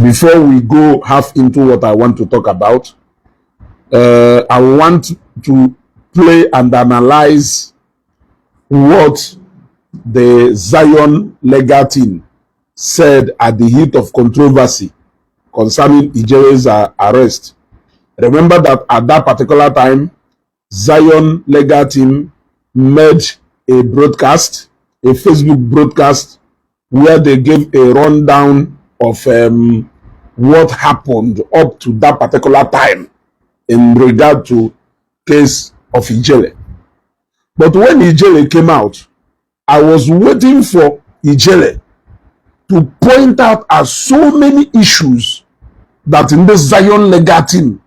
Before we go half into what I want to talk about, I want to play and analyze what the Zion legal team said at the heat of controversy concerning Ijele's arrest. Remember that at that particular time, Zion legal team made a broadcast, a Facebook broadcast, where they gave a rundown of what happened up to that particular time in regard to case of Ijele. But when Ijele came out, I was waiting for Ijele to point out as so many issues that in the Zion legal team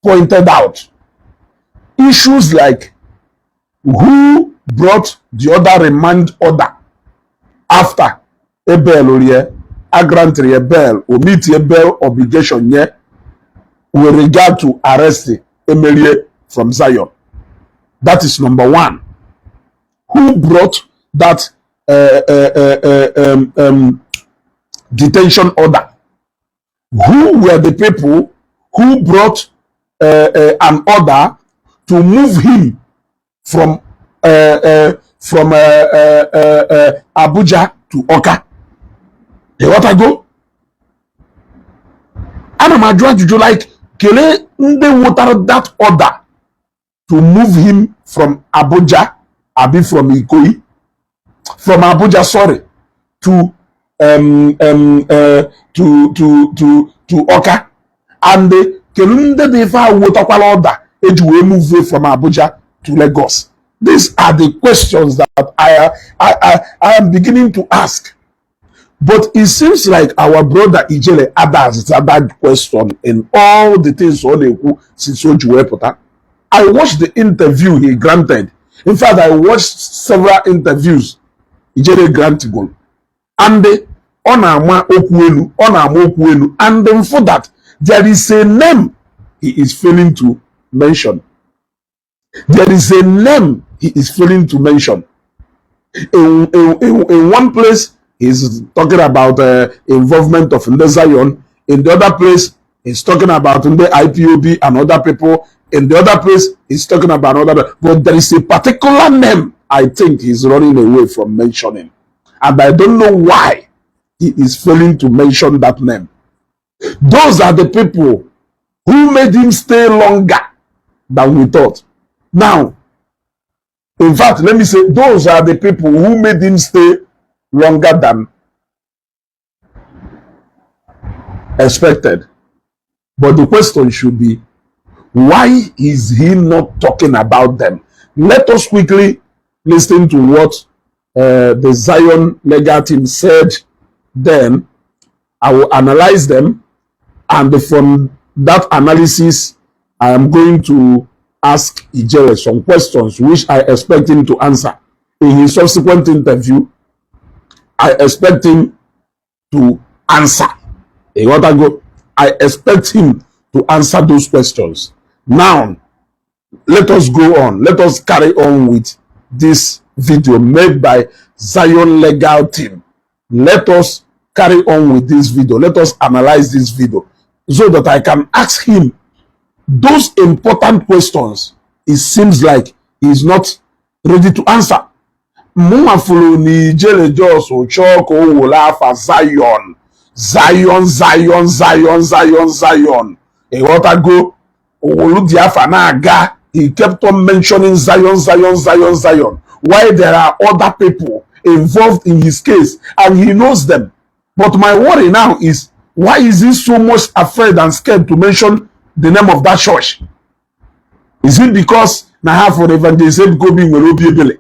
pointed out. Issues like who brought the other remand order after a bail rie a grant a bail or meet a bail obligation nye with regard to arrest Emerie from Zion. That is number one. Who brought that detention order? Who were the people who brought an order to move him from Abuja to Awka? Ịghọtago? Ana m ajụ ajụjụ, like, kelee ndị wetara that order to move him from Abuja, abi from Ikoyi, from Abuja, sorry, to Awka, and kelu ndị dị ife ahụ wetakwala order eji wee move from Abuja to Lagos? These are the questions that I am beginning to ask. But it seems like our brother Ijele others that question in all the things ọ na-ekwu since o ji wee pụta. I watched the interview he granted. In fact, I watched several interviews Ijele granted. And ọ na-ama okwu elu, ọ na-ama okwu elu, and then for that, there is a name he is failing to mention. There is a name he is failing to mention. In one place, he's talking about involvement of Nde Zion. In the other place, he's talking about Nde IPOB and other people. In the other place, he's talking about other. But there is a particular name I think he's running away from mentioning. And I don't know why he is failing to mention that name. Those are the people who made him stay longer than we thought. Now, in fact, let me say, those are the people who made him stay longer than expected. But the question should be, why is he not talking about them? Let us quickly listen to what the Zion legal team said. Then I will analyze them. And from that analysis, I am going to ask Ijele some questions which I expect him to answer. In his subsequent interview, I expect him to answer. Ịghọtago? I expect him to answer those questions. Now, let us go on. Let us carry on with this video made by Zion Legal Team. Let us carry on with this video. Let us analyze this video so that I can ask him those important questions it seems like he's not ready to answer. Mụnwa fụrụ na Ijele just chọọ ka o were afa Zion, Zion, Zion, Zion, Zion, Zion. Ịghọtago? Owolu dị afa na-aga. He kept on mentioning Zion, Zion, Zion, Zion, while there are other people involved in his case and he knows them. But my worry now is, why is he so much afraid and scared to mention the name of that church? Is it because na ha for Evangelist Ebuka Obi nwere obi ebele?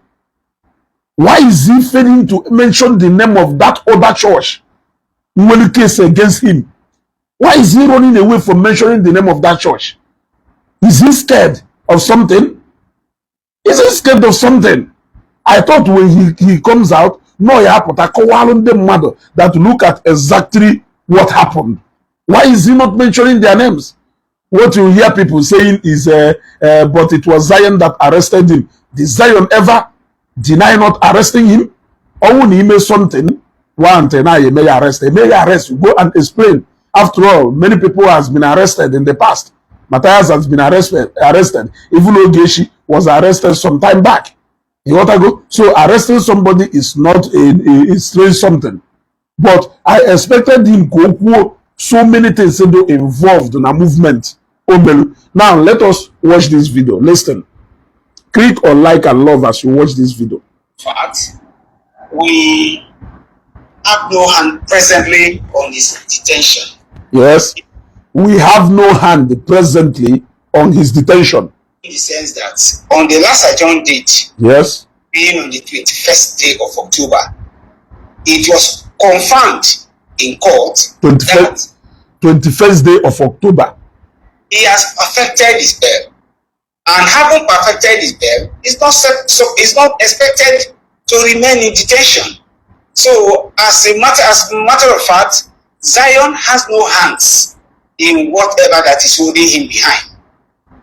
Why is he failing to mention the name of that other church nwere case against him? Why is he running away from mentioning the name of that church? Is he scared of something? Is he scared of something? I thought when he comes out, no ya apụta kọwalụ ndị mmadụ that look at exactly what happened. Why is he not mentioning their names? What you hear people saying is, but it was Zion that arrested him. Did Zion ever deny not arresting him? Ọnwụ na ime something, one na eme ya arrest, eme ya arrest, you go and explain. After all, many people has been arrested in the past. Matthias has been arrested. Even Ogechi was arrested some time back. You want to go? So arresting somebody is not a strange something. But I expected him to kwuo so many things to do involved in a movement. Omelu. Now let us watch this video. Listen. Click on like and love as you watch this video. Fact, we have no hand presently on his detention. Yes. We have no hand presently on his detention. In the sense that on the last adjourned date, being on the 21st day of October, it was confirmed in court 21st, that 21st day of October. He has perfected his bail. And having perfected his bail, is not so is not expected to remain in detention. So, as a matter of fact, Zion has no hands in whatever that is holding him behind,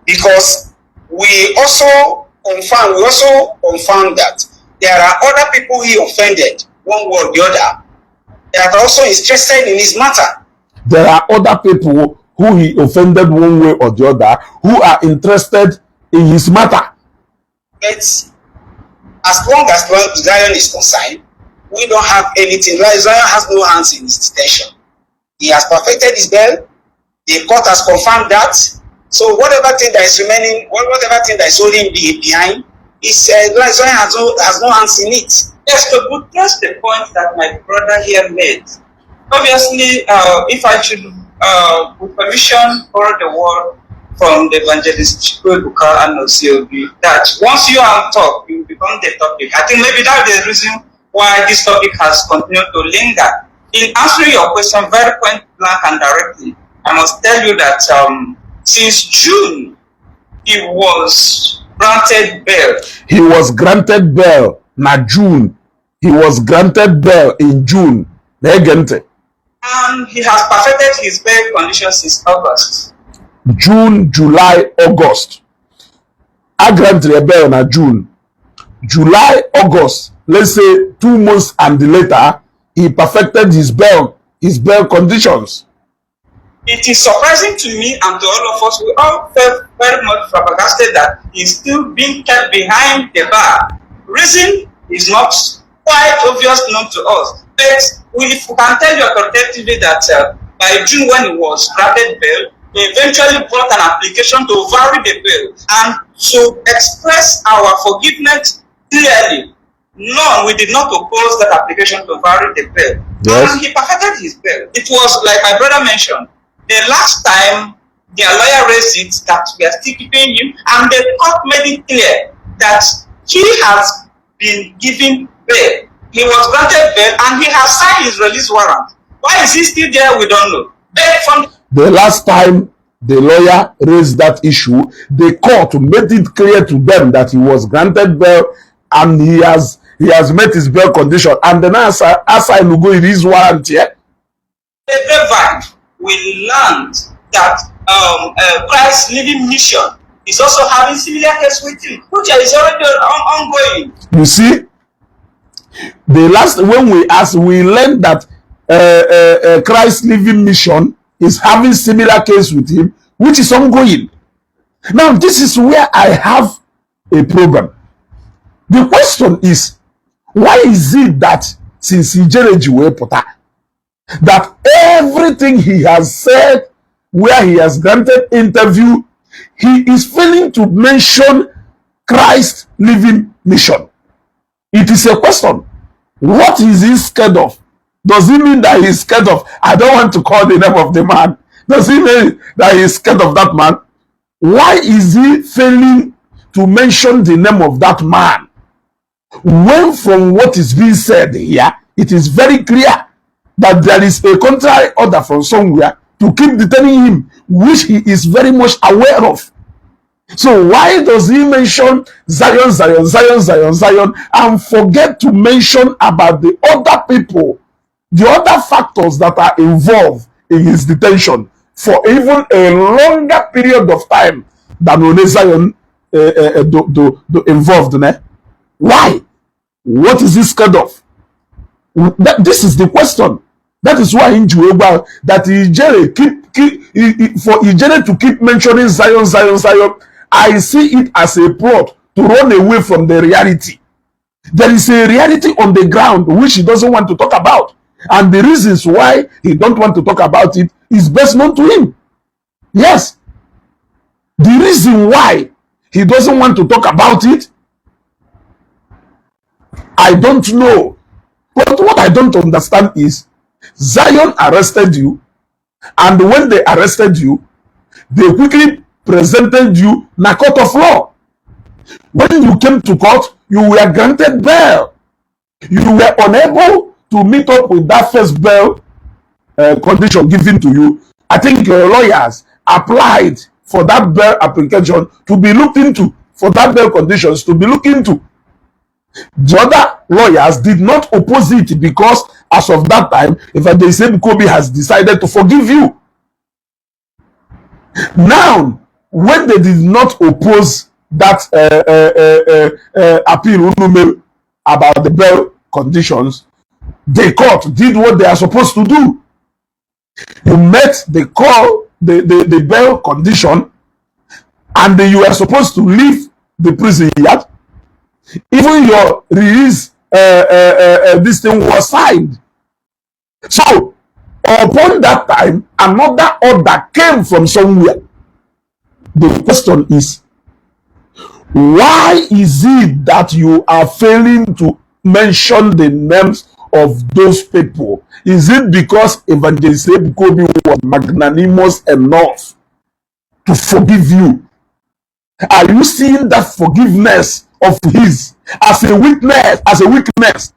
because we also confirm that there are other people he offended one way or the other that are also interested in his matter. There are other people who he offended one way or the other who are interested in his matter. But as long as Zion is concerned, we don't have anything. Like, Zion has no hands in his detention. He has perfected his bail. The court has confirmed that. So whatever thing that is remaining, whatever thing that is holding behind, is Zion has no hands in it. Yes, to buttress the point that my brother here made, obviously, if I should, with permission, borrow the word from the evangelist Chukwuebuka and Osiobi, that once you are on top, you become the topic. I think maybe that's the reason why this topic has continued to linger. In answering your question very point blank and directly, I must tell you that since June, he was granted bail. He was granted bail na June. He was granted bail in June. Na-ege ntị. And he has perfected his bail condition since August. June, July, August. A granted bail na June. July, August, let's say 2 months and later, he perfected his bail conditions. It is surprising to me and to all of us, we all felt very much flabbergasted that he's still being kept behind the bar. Reason is not quite obvious known to us. But if we can tell you authoritatively that by June, when he was granted bail, he eventually brought an application to vary the bail and to express our forgiveness clearly. No, we did not oppose that application to vary the bail. And he perfected his bail. It was like my brother mentioned, the last time their lawyer raised it that we are still keeping him, and the court made it clear that he has been given bail. He was granted bail and he has signed his release warrant. Why is he still there? We don't know. But from The last time the lawyer raised that issue, the court made it clear to them that he was granted bail and he has met his bail condition. And then as I go in his warrant here. The grapevine, we learned that Christ's Living Mission is also having similar case with him, which is already ongoing. You see, the last when we asked, we learned that Christ Living Mission is having similar case with him, which is ongoing. Now, this is where I have a problem. The question is, why is it that since Ijele ji wee pụta, that everything he has said, where he has granted interview, he is failing to mention Christ Living Mission? It is a question. What is he scared of? Does it mean that he's scared of? I don't want to call the name of the man. Does it mean that he's scared of that man? Why is he failing to mention the name of that man? When from what is being said here, it is very clear that there is a contrary order from somewhere to keep detaining him, which he is very much aware of. So why does he mention Zion, Zion, Zion, Zion, Zion, and forget to mention about the other people, the other factors that are involved in his detention for even a longer period of time than One Zion do involved in it? Why? What is he scared of? This is the question. That is why m ji wee gwa that Ijele keep for Ijele to keep mentioning Zion, Zion, Zion, I see it as a plot to run away from the reality. There is a reality on the ground which he doesn't want to talk about, and the reasons why he don't want to talk about it is best known to him. Yes, the reason why he doesn't want to talk about it, I don't know. But what I don't understand is, Zion arrested you, and when they arrested you, they quickly presented you na court of law. When you came to court, you were granted bail. You were unable to meet up with that first bail condition given to you. I think your lawyers applied for that bail application to be looked into, for that bail conditions to be looked into. The other lawyers did not oppose it because as of that time, Evangelist Ebuka Obi has decided to forgive you. Now, when they did not oppose that appeal unu mere about the bail conditions, the court did what they are supposed to do. You met the call, the bail condition, and you were supposed to leave the prison yard. Even your release, this thing was signed. So, upon that time, another order came from somewhere. The question is, why is it that you are failing to mention the names of those people? Is it because Evangelist Ebuka Obi was magnanimous enough to forgive you? Are you seeing that forgiveness of his as a weakness? As a weakness?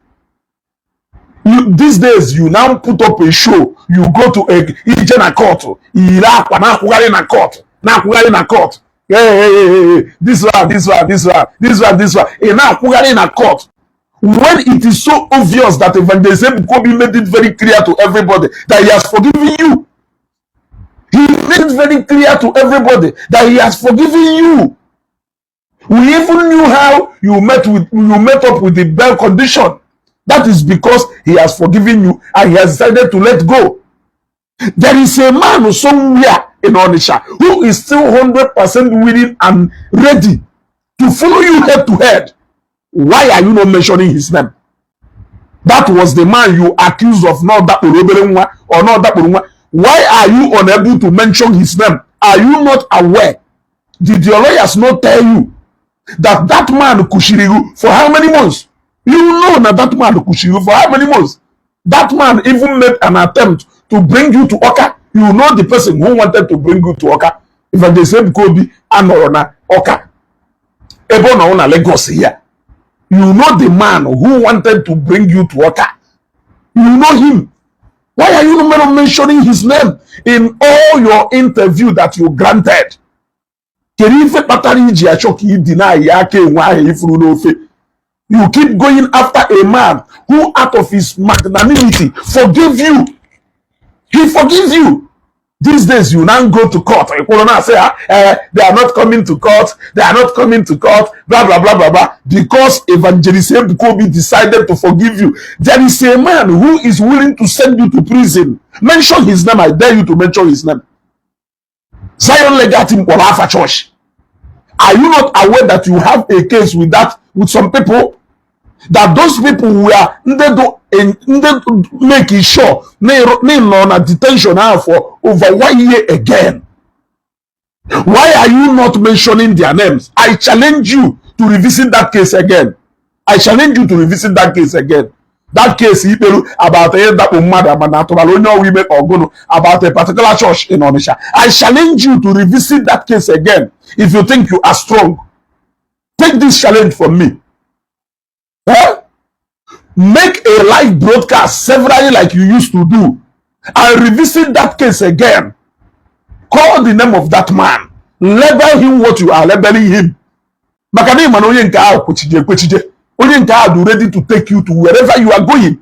You, these days, you now put up a show. You go to a ije na court, yiri akwa na-akwụgharị na court, na-akwụgharị na court. Hey, hey, hey, hey, this one, this one, this one, this one, this one. Ị na-akwụgharị na court. When it is so obvious that Evangelist Ebuka Obi made it very clear to everybody that he has forgiven you. He made it very clear to everybody that he has forgiven you. We even knew how you met up with the bail condition. That is because he has forgiven you and he has decided to let go. There is a man somewhere in Onitsha who is still 100% willing and ready to follow you head to head. Why are you not mentioning his name? That was the man you accused of not that or not that. Why are you unable to mention his name? Are you not aware? Did your lawyers not tell you that that man kushirigu for how many months? You know that that man kushirigu for how many months? That man even made an attempt to bring you to Awka. You know the person who wanted to bring you to Awka. Evangelist Ebuka Obi anọrọ na Awka. Ebe ọ nọ na Lagos here. You know the man who wanted to bring you to Awka. You know him. Why are you not mentioning his name in all your interview that you granted? Kedu ife kpatara iji achọ ka ị deny ya aka enwe ahụ ifuru n'ofe? You keep going after a man who, out of his magnanimity, forgave you. He forgives you. These days, you now go to court. You now say, ah, they are not coming to court. They are not coming to court. Blah, blah, blah, blah, blah. Because Evangelist Ebuka Obi decided to forgive you. There is a man who is willing to send you to prison. Mention his name. I dare you to mention his name. Zion Legal Team or Alpha Church. Are you not aware that you have a case with that, with some people? That those people were ndị do ndị make sure na ị nọ na detention ahụ for over one year again. Why are you not mentioning their names? I challenge you to revisit that case again. I challenge you to revisit that case again. That case ikperu about ịdakpo mmadụ ama na atụbara onye ọwa ime ọgụnụ about a particular church in Onitsha. I challenge you to revisit that case again if you think you are strong. Take this challenge from me. Eh? Make a live broadcast severally like you used to do and revisit that case again. Call the name of that man. Label him what you are labeling him. Maka na ịma na onye nke ahụ kwechije ekwechije, onye nke ahụ dị ready to take you to wherever you are going.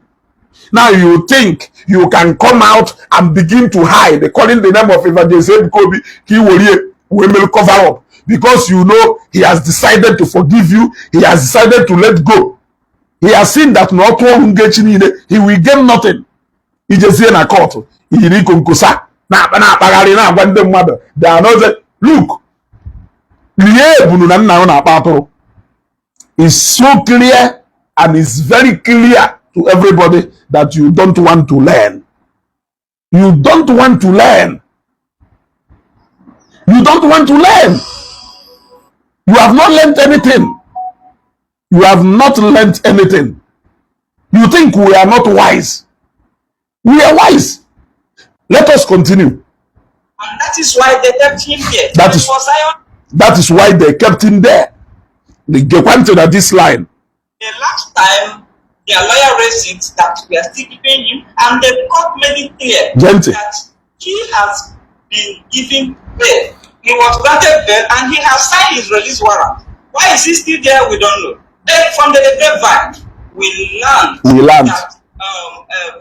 Now you think you can come out and begin to hide, calling the name of Evangelist Ebuka Obi ka ị werie wee mere cover up, because you know he has decided to forgive you. He has decided to let go. He has seen that na ọtụ ọrụ ngechi niile, he will gain nothing. Ijezie na court, iyiri ikonkosa na-akpa na-akpagharị na-agwa ndị mmadụ they are not. Look, lie ebunu na nna na-akpa atụrụ is so clear and it's very clear to everybody that you don't want to learn. You don't want to learn. You don't want to learn. You have not learned anything. You have not learned anything. You think we are not wise. We are wise. Let us continue. And that is why they kept him there. That But for Zion, That is why they kept him there. They get to that this line. The last time their lawyer raised it that we are still keeping him, and the court made it clear Gente. That he has been given bail. He was granted bail and he has signed his release warrant. Why is he still there? We don't know. Then from the grapevine, we learned We learned. That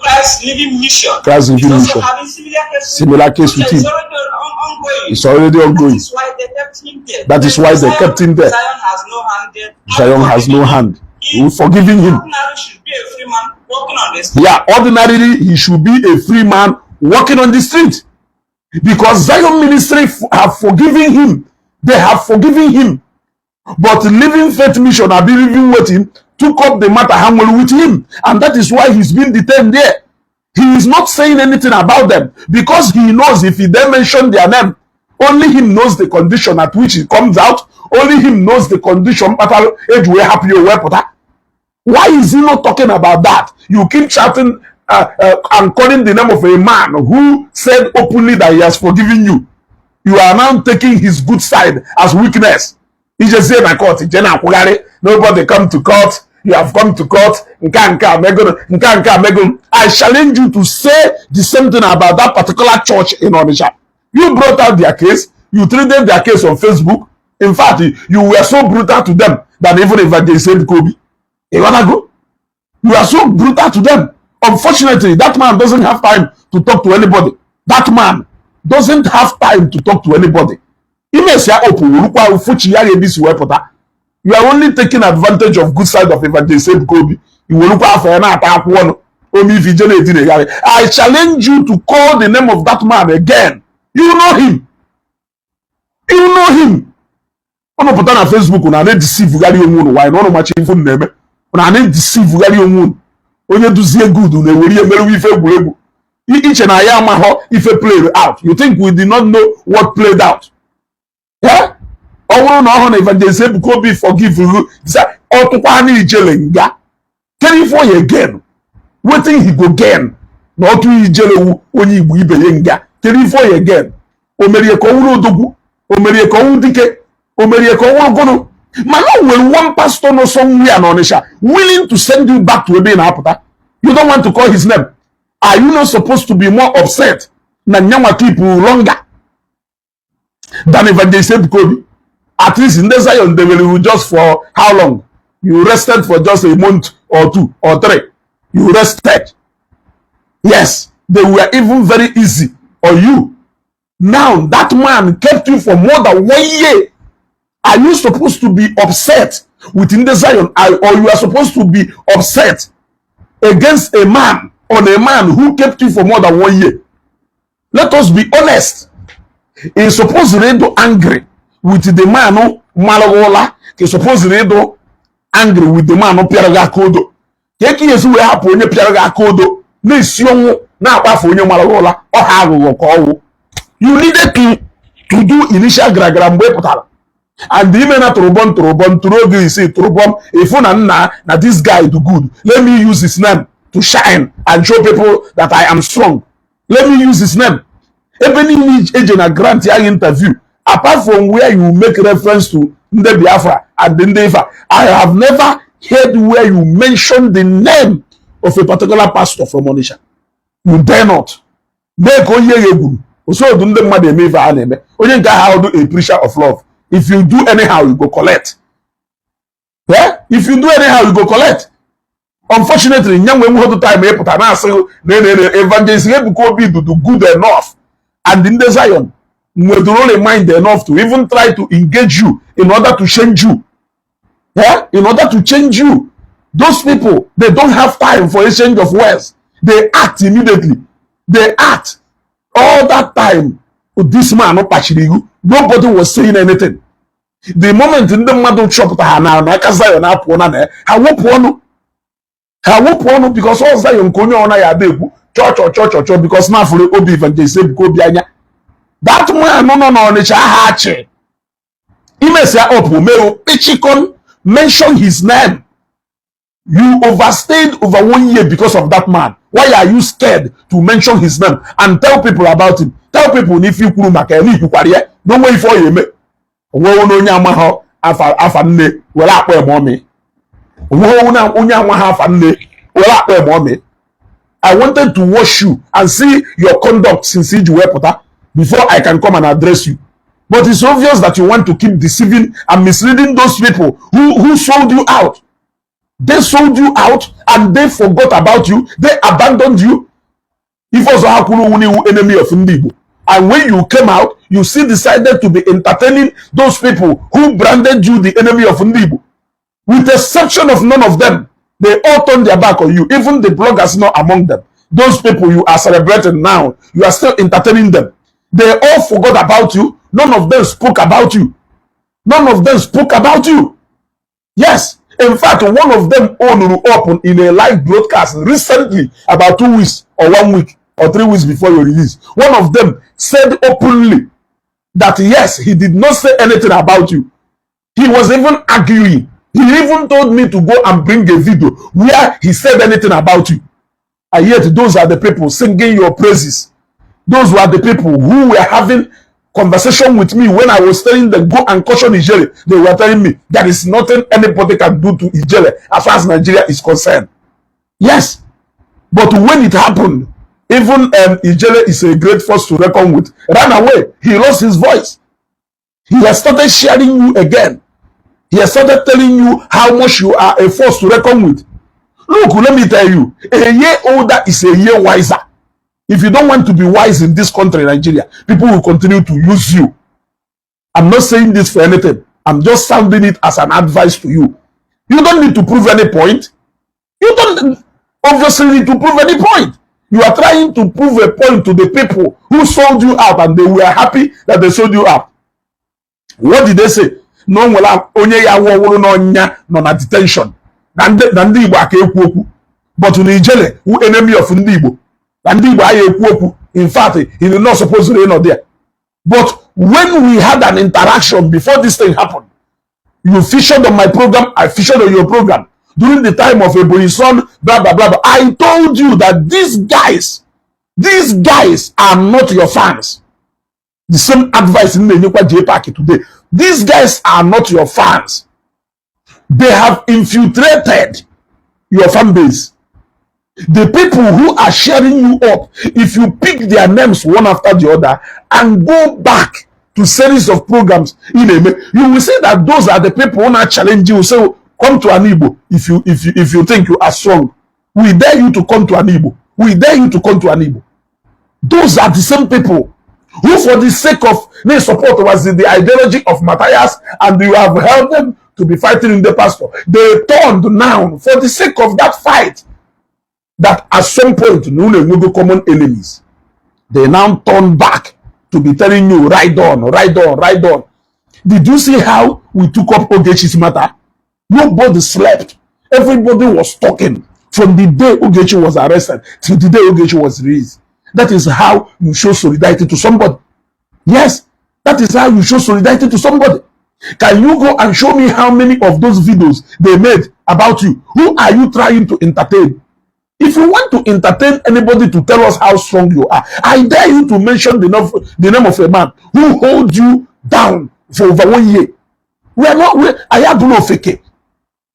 Christ Living Mission Christ Living is also Mission. Having similar cases. Similar case with Is him. already ongoing. It's already ongoing. That is why they kept him there. That is why they kept him there. Zion has no hand there. Zion has no hand. We're forgiving him. Ordinarily should be a free man walking on the street. Yeah, ordinarily he should be a free man walking on the street. Because Zion Ministry have forgiven him. They have forgiven him. But Living Faith Mission, I believing with him, took up the matter handle with him. And that is why he's been detained there. He is not saying anything about them because he knows if he then mention their name, only him knows the condition at which he comes out. Only him knows the condition. Kpatara eji wee hapụ ya o wee pụta. Why is he not talking about that? You keep shouting and calling the name of a man who said openly that he has forgiven you. You are now taking his good side as weakness. Ijezie na court, ije na-akwụgharị. Nobody come to court. You have come to court. Nke a nke a megoro, nke a nke a megoro. I challenge you to say the same thing about that particular church in Onitsha. You brought out their case. You treated their case on Facebook. In fact, you were so brutal to them than even Evangelist Ebuka Obi. You wanna go? You are so brutal to them. Unfortunately, that man doesn't have time to talk to anybody. That man doesn't have time to talk to anybody. Imesịa open werukwa ufuchi ya ga-ebisi wee pụta. You are only taking advantage of good side of Evangelist Ebuka Obi. Iwerukwa afọ ya na-ata akwụ ọnụ. Ome ife ije na-etinegharị. I challenge you to call the name of that man again. You know him. You know him. Unu pụta na Facebook na na-edeceive gharị onwe unu wanyị na ụnụ machi ife unu na-eme na na-edeceive gharị onwe unu. Onye duzie good na-ewere ihe merewe ife egwuregwu. Iche na ya amaghọ ife played out. You think we did not know what played out? Yeah? Ọ bụrụ na ọ hụ na Evangelist Ebuka Obi forgive you, ọtụkwa na ijele nga, kedu ife ọ ya gain? Wetin he go gain na ọtụ ijele wu onye Igbo ibe ya nga? Kedu ife ọ ya gain? O merie ka ọ wụrụ odogwu? O merie ka ọ wụ dike? O merie ka ọ wụrụ gụnụ? Mana o nwere one pastor nọ somewhere na Onitsha willing to send you back to ebe ị na-apụta. You don't want to call his name. Are you not supposed to be more upset na nyanwa keep you longer than Evangelist Ebuka Obi? At least ndị Zion debere you just for how long? You rested for just a month or two or three. You rested. Yes, they were even very easy on you. Now that man kept you for more than one year. Are you supposed to be upset with ndị Zion, or you are supposed to be upset against a man, on a man who kept you for more than one year? Let us be honest. He's supposed to be angry with the man who mara gị ụla ka ị supposed ịdụ angry with the man pịara gị aka odo ka eke esi wee hapụ onye pịara gị aka odo na-esi ọnwụ na-akpafu onye mara gị ụla ọha aghụghọ ka ọwụ. You needed to do initial gara mgbe ị pụtara and ime na tụrụbọm tụrụbọm tụrụ oge isii tụrụbọm ịfụ na nna na this guy do good, let me use his name to shine and show people that I am strong. Let me use his name. Ebe niile eje na grant ya interview, apart from where you make reference to ndị Biafra and ndị Ifa, I have never heard where you mention the name of a particular pastor from Onitsha. You dare not. Mee ka onye ya egwuru osodu ndị mmadụ eme ife a na-eme onye nke ahụ do a preacher of love. If you do anyhow, you go collect. Yeah? If you do anyhow, you go collect. Unfortunately, nya nwe nweghị time ịpụta na-asị na na Evangelist Ebuka Obi do good enough and ndị Zion nwedoro mind enough to even try to engage you in order to change you. Yeah? In order to change you. Those people, they don't have time for exchange of words. They act immediately. They act. All that time this man kpachiri ihu, nobody was saying anything. The moment ndị mmadụ chọpụta ha na n'aka Zion apụọ na ha wepụ ọnụ, ha wepụ ọnụ, because ọ Zion nke onye ọna ya ada ekwu chọọ chọọ chọọ chọọ chọọ, because na afụrụ obi Evangelist Ebuka Obi anya. That man nọ n'Ọnịcha aha achị imesia up mee kpịchikon mention his name. You overstayed over one year because of that man. Why are you scared to mention his name and tell people about him? Tell people na ife ikwuru maka ya n'ikwukwara ya na onwe ife ọ ya eme onweghị na onye amaghọ afa afa nne were akpọ eme ọmị, onweghị onye amaghọ afa nne were akpọ eme ọmị. I wanted to watch you and see your conduct since iji wee pụta before I can come and address you. But it's obvious that you want to keep deceiving and misleading those people who sold you out. They sold you out and they forgot about you. They abandoned you. Ife ọzọ ha kwuru wu n'iwu enemy of ndị Igbo. And when you came out, you still decided to be entertaining those people who branded you the enemy of ndị Igbo. With the exception of none of them, they all turned their back on you. Even the bloggers not among them. Those people you are celebrating now, you are still entertaining them. They all forgot about you. None of them spoke about you. None of them spoke about you. Yes. In fact, one of them owned up in a live broadcast recently, about 2 weeks or one week or 3 weeks before your release. One of them said openly that yes, he did not say anything about you. He was even arguing. He even told me to go and bring a video where he said anything about you. And yet, those are the people singing your praises. Those were the people who were having conversation with me when I was telling them, "Go and caution Ijele." They were telling me there is nothing anybody can do to Ijele as far as Nigeria is concerned. Yes. But when it happened, even Ijele is a great force to reckon with, ran away. He lost his voice. He has started sharing you again. He has started telling you how much you are a force to reckon with. Look, let me tell you, a year older is a year wiser. If you don't want to be wise in this country, Nigeria, people will continue to use you. I'm not saying this for anything. I'm just sounding it as an advice to you. You don't need to prove any point. You don't obviously need to prove any point. You are trying to prove a point to the people who sold you out, and they were happy that they sold you out. What did they say? Na o nwere onye ya wụrụ n'ọnya nọ na detention na ndị Igbo aka ekwu okwu, but na Ijele who enemy of ndị Igbo na ndị Igbo agha ekwu okwu. In fact, he did not suppose to nọ there. But when we had an interaction before this thing happened, you featured on my program, I featured on your program during the time of Ebonyi son, blah blah blah blah. I told you that these guys are not your fans. The same advice m na-enyekwa JPAC today. These guys are not your fans. They have infiltrated your fan base. The people who are sharing you up, if you pick their names one after the other and go back to series of programs in a, you will see that those are the people who are challenging you. Say, "Come to Ani Igbo if you think you are strong. We dare you to come to Ani Igbo. We dare you to come to Ani Igbo." Those are the same people who, for the sake of their support was in the ideology of Matthias, and you have helped them to be fighting in the pastor. They turned now for the sake of that fight, that at some point no go common enemies. They now turn back to be telling you, "Ride on, ride on, ride on." Did you see how we took up Ogechi's matter? Nobody slept. Everybody was talking from the day Ogechi was arrested till the day Ogechi was released. That is how you show solidarity to somebody. Yes, that is how you show solidarity to somebody. Can you go and show me how many of those videos they made about you? Who are you trying to entertain? If you want to entertain anybody to tell us how strong you are, I dare you to mention the name of a man who hold you down for over one year. We are not, we, I have no fake.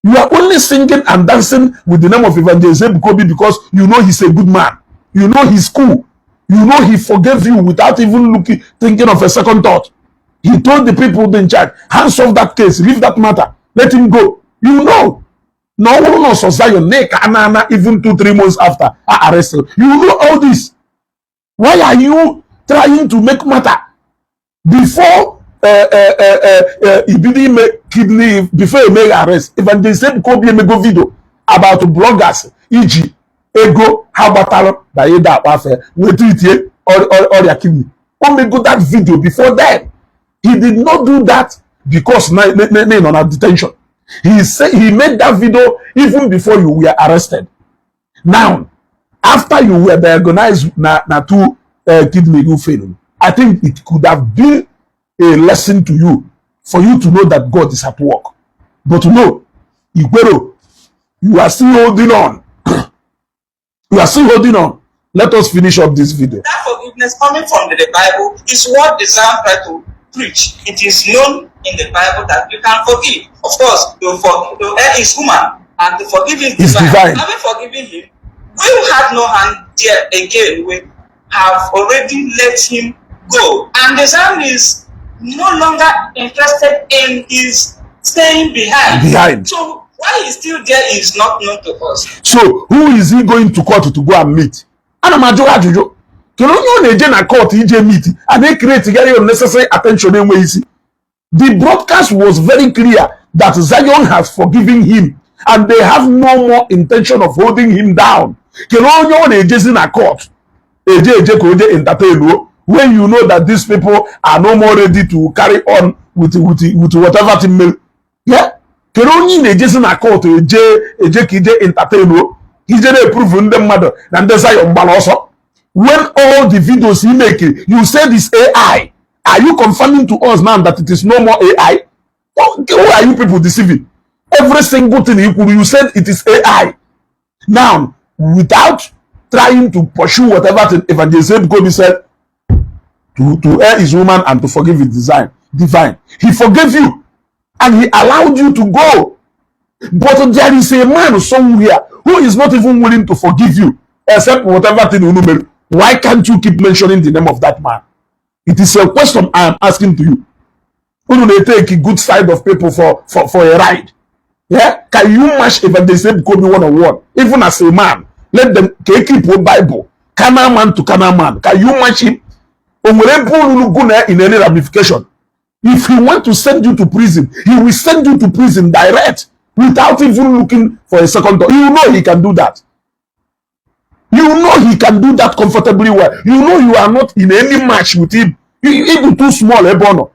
You are only singing and dancing with the name of Evangelist Ebuka Obi because you know he's a good man. You know he's cool. You know he forgave you without even looking, thinking of a second thought. He told the people in charge, "Hands off that case, leave that matter, let him go." You know. No one knows Zion, Anana, even 2, 3 months after I arrested. You know all this. Why are you trying to make matter before ibido ime kidney, before eme arrest Evangelist Ebuka Obi? Emego video about bloggers iji Ego ha gbatara na ịda akpa afa wee treatie ọrịa kidney. O mego that video before then. He did not do that because na nọ na detention. He say he made that video even before you were arrested. Now, after you were diagnosed na two kidney go fail, I think it could have been a lesson to you, for you to know that God is at work. But no, Ikwero, you are still holding on. You are still holding on. Let us finish up this video. That forgiveness coming from the Bible is what the Zion try to preach. It is known in the Bible that you can forgive. Of course, to err is human, and to forgive is Is divine. Divine. Having forgiven him, we had no hand there again. We have already let him go. And the Zion is no longer interested in his staying behind. Behind. So why he's still there is not known to us. So who is he going to court to go and meet? Ana m ajụ ajụjụ, kedu onye ọ na-eje na court ije meet? A na-ecreate gary unnecessary attention enweghị isi. The broadcast was very clear that Zion has forgiven him and they have no more intention of holding him down. Kedu onye ọ na-ejezi na court eje eje ka o je entertain o, when you know that these people are no more ready to carry on with whatever thing mere? Yeah, kedu onye ị na-ejezi na court eje eje ka ije entertain o, ije na-eprove ndị mmadụ na ndị Zion gbara ọsọ, when all the videos he make, you said is AI? Are you confirming to us now that it is no more AI? Who are you people deceiving? Every single thing he kwuru, you said it is AI. Now, without trying to pursue whatever thing Evangelist Ebuka Obi said, to err is human and to forgive is design divine. He forgave you and he allowed you to go, but there is a man somewhere who is not even willing to forgive you, except whatever thing unu mere. Why can't you keep mentioning the name of that man? It is a question I am asking to you. Unu na-take good side of people for a ride. Yeah, can you match Evangelist Ebuka Obi one on one, even as a man? Let them ka e keep Bible, carnal man to carnal man. Can you match him? O nwere ebe unu go na in any ramification? If he want to send you to prison, he will send you to prison direct without even looking for a second thought. You know he can do that. You know he can do that comfortably well. You know you are not in any match with him. Ịbụ too small ebe ọ nọ.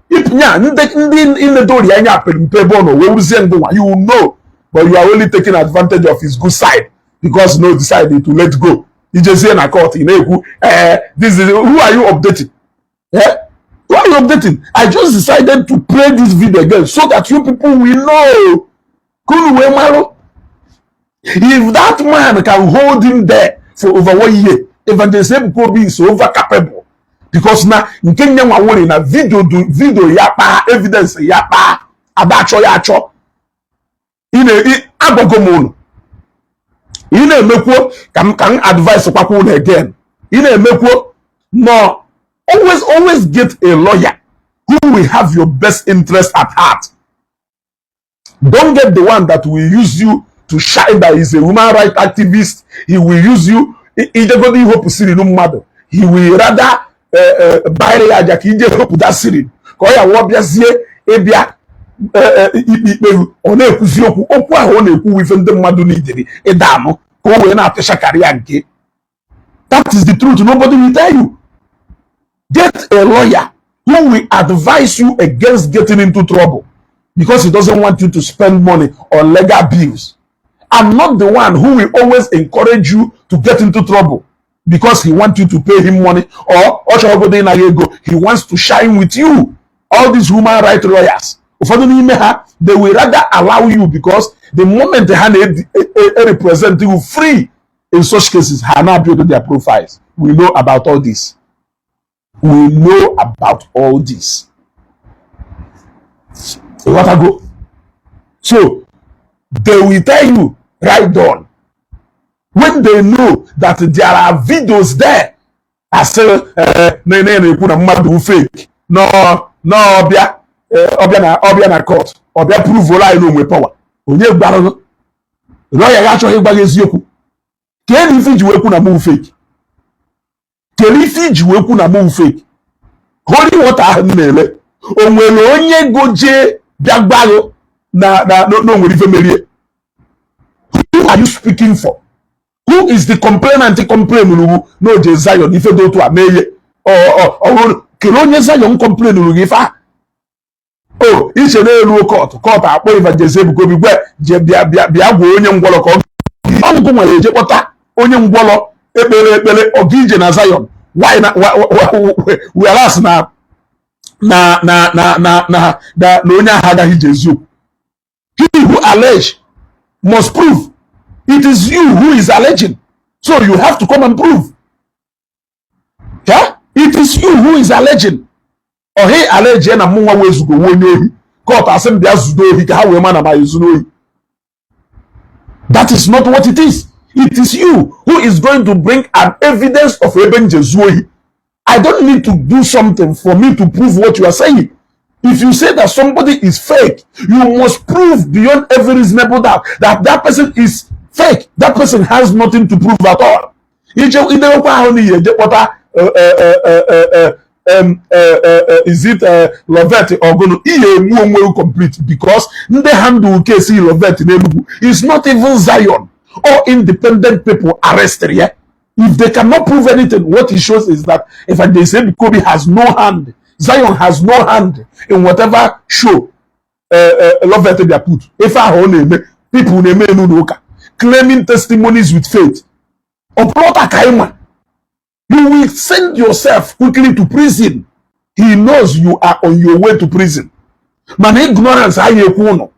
Nya ndị ndị inedori anya pere mpe ebe ọ nọ wee wuzie ngụnwa. You know, but you are only taking advantage of his good side because no decide to let go. Ijezie na court, ị na-ekwu, eh, this is who are you updating? Eh, who are you updating? I just decided to play this video again so that you people will know, ka unu wee marụ. If that man can hold him there for over one year, Evangelist Ebuka Obi is over capable, because na nke nye nwa nwere na video do video ya kpaa evidence ya kpaa ada achọ ya achọ. Ị na agwago m unu, ị na-emekwuo ka m advice kwakwa unu again. Ị na-emekwuo no, always, always get a lawyer who will have your best interest at heart. Don't get the one that will use you to shine that he's a human rights activist. He will use you ijegodi ihopụ siri mmadụ. He will rather bare ya aja ka ije hopụta siri ka ọ ya wụọ bịazie ịbịa ikpe ikpe. Ọ na-ekwuzi okwu okwu ahụ ọ na-ekwu ife ndị mmadụ n'idiri ịda anụ ka o wee na-apịachakarị ya nke. That is the truth nobody will tell you. Get a lawyer who will advise you against getting into trouble because he doesn't want you to spend money on legal bills, and not the one who will always encourage you to get into trouble because he wants you to pay him money or ọ chọrọgodo ịnara ego. He wants to shine with you. All these human rights lawyers, ụfọdụ n'ime ha, they will rather allow you because the moment ha na-represent you free in such cases, ha na build their profiles. We know about all this. We know about all this. Ịghọtago? So they will tell you right on when they know that there are videos there. Asị na na-ekwu na mmadụ fake n'ọbịa ọbịa na ọbịa na court ọbịa prove anyị na onwe power. Onye gwara lawyer ya achọghị ịgwa gị eziokwu? Kee na ife iji wee kwu na mụ fake? Kedu ife iji wee kwu na mụ fake? Holy water ahụ m na-ele, o nwere onye goje bịa gbaghụ na na o nwere ife merie? Who are you speaking for? Who Who is the complainant complain ugwu na oje Zion ife dị otu a mee ihe? Ọ kere onye Zion complain uru gị ife a? O iche na-elu court, court akpọ Evangelist Ebuka Obi gwe je bịa bịa bịa gwa onye ngwọrọ ka ọ ọgụgụ nwere eje kpọta onye ngwọrọ ekpere ekpere ọga ije na Zion. Why na whereas na onye ahụ agaghị ije eziokwu? He who allege must prove. It is you who is alleging, so you have to come and prove. Yeah? It is you who is alleging. Ọhị allege na mụnwa wezugo onye ohi, court asị m bịa zudo ohi ka ha wee ma na ma ezu n'ohi. That is not what it is. It is you who is going to bring an evidence of ebe nje zuo ohi. I don't need to do something for me to prove what you are saying. If you say that somebody is fake, you must prove beyond every reasonable doubt that that person is fake. That person has nothing to prove at all. Ije idewekwa ahụ n'ihi eje kpọta, is it Lovet Ogunu? Ihe egbu onwe complete, because ndị handle case Lovet n'Enugu is not even Zion or independent people arrested ya. If they cannot prove anything, what it shows is that Evangelist Ebuka Obi has no hand, Zion has no hand in whatever show Lovet bịa put. Ife ahụ ọ na-eme, people na-eme enu n'ụka, claiming testimonies with faith. Ọpụlọta ka anyị ma. You will send yourself quickly to prison. He knows you are on your way to prison, mana ignorance anyị ekwu ụnụ,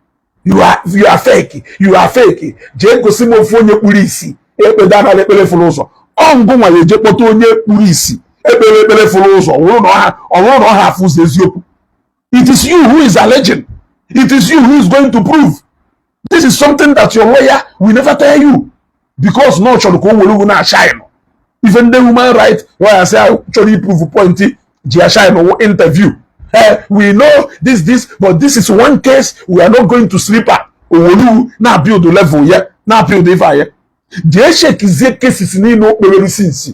you are fake, you are fake. Jee gosi m ofu onye kpuru isi ekpede anara ekpere fụrụ ụzọ. Ọ ngụ nwa ya eje kpọta onye kpuru isi ekpere ekpere fụrụ ụzọ, ọ bụrụ na ọ ha afụ ụzọ eziokwu. It is you who is alleging. It is you who is going to prove. This is something that your lawyer will never tell you, because na ọ chọrọ ka o were ugwu na-ashine. Ife ndị human right lawyers chọrọ iprove point ji ashine wụ interview. We know this, but this is one case we are not going to sleep at. Owolu na build level ya, na build ife ya. Jee chekizie cases niile o kpewere since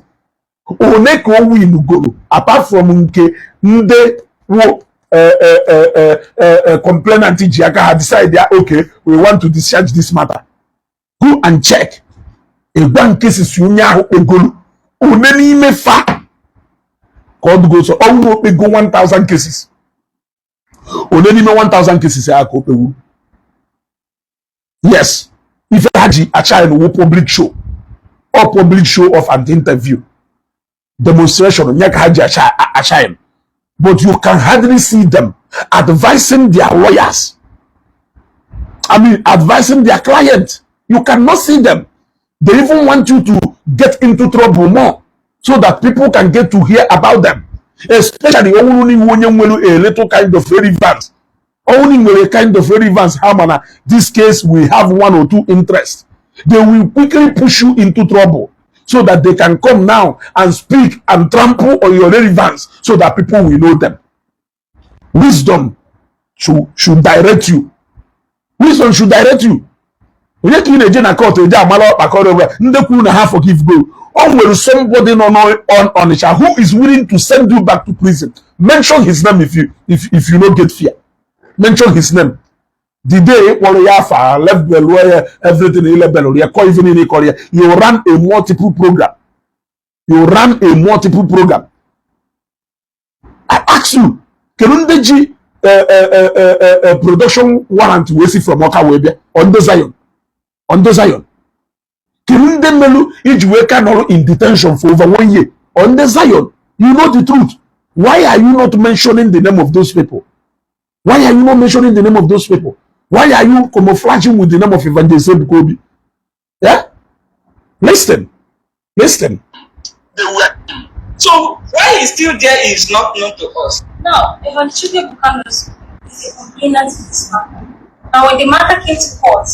one ka o win goro, apart from nke ndị wụ complainant ji aka ha decide ya, "Okay, we want to discharge this matter." Go and check ịgwa nke sisi onye ahụ kpegolu one n'ime fa ka ọ dụgo so ọnwụ okpego 1000 cases, one n'ime 1000 cases ya ka o kpegbu. Yes, ife ha ji achine wu public show or public show of an interview demonstration nye ka ha ji achine, but you can hardly see them advising their lawyers, I mean, advising their client. You cannot see them. They even want you to get into trouble more so that people can get to hear about them, especially ọnwụrụ n'ihu onye nwere a little kind of relevance, only nwere kind of relevance. Ha mana this case we have one or two interest, they will quickly push you into trouble so that they can come now and speak and trample on your relevance so that people will know them. Wisdom should direct you. Wisdom should direct you. Onye ka ị na-eje na court eje amala ọkpakọrọ ebe ndị kwuru na ha forgive go? O nwere somebody nọ on Onitsha who is willing to send you back to prison. Mention his name if you no get fear. Mention his name. The day kpọrọ ya afa, level ya, everything ilebelụ ya, kọ ife niile kọrọ ya. You ran a multiple program. You ran a multiple program. I ask you, kedu ndị ji production warrant wee si from Ọka wee bịa on the Zion, on the Zion? Kedu ndị melu iji wee ka nọrọ in detention for over one year on the Zion? You know the truth. Why are you not mentioning the name of those people? Why are you not mentioning the name of those people? Why are you camouflaging with the name of Evangelist Ebuka Obi? Yeah, listen, listen. They were. So why he's still there is not known to us. Now, Evangelist Ebuka is a complainant in this matter. Now, when the matter came to court,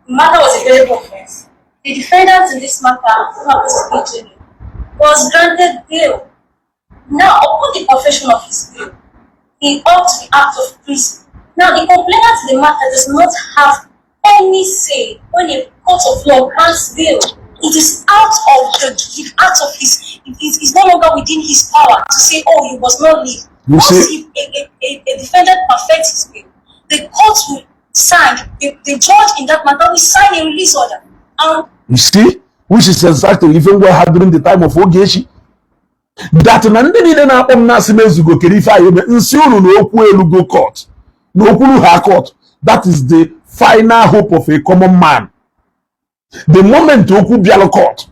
the matter was a very offense. The defendant in this matter, who happens to be Jimmy, was granted bail. Now, upon the perfection of his bail, he ought to be out of prison. Now, the complainant in the matter does not have any say when a court of law grants bail. It is out of his, it is no longer within his power to say, "Oh, you must not leave." You Once see- if a defendant perfects his bail, the court will sign, the judge in that matter will sign a release order. And You see, Which is exactly even what happened during the time of Ogechi. That na ndị niile na-akpọ m na-asị m ezugo kere ife anyị eme nsị unu na okwu elugo court na okwuru ha court. That is the final hope of a common man. The moment okwu bịalụ court,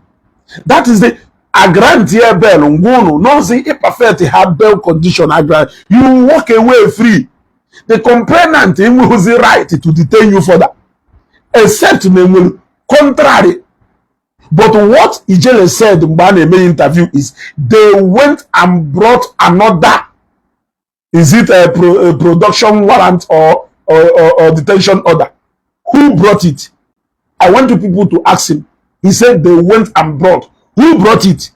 that is the a grant here bail ngwa unu nọzi perfect ha bail condition a grant, you walk away free. The complainant enweghịzi right to detain you further except na enwere contrary. But what Ijele said mgbe a na-eme interview is they went and brought another, is it a production warrant or detention order? Who brought it? I want you people to ask him. He said they went and brought. Who brought it?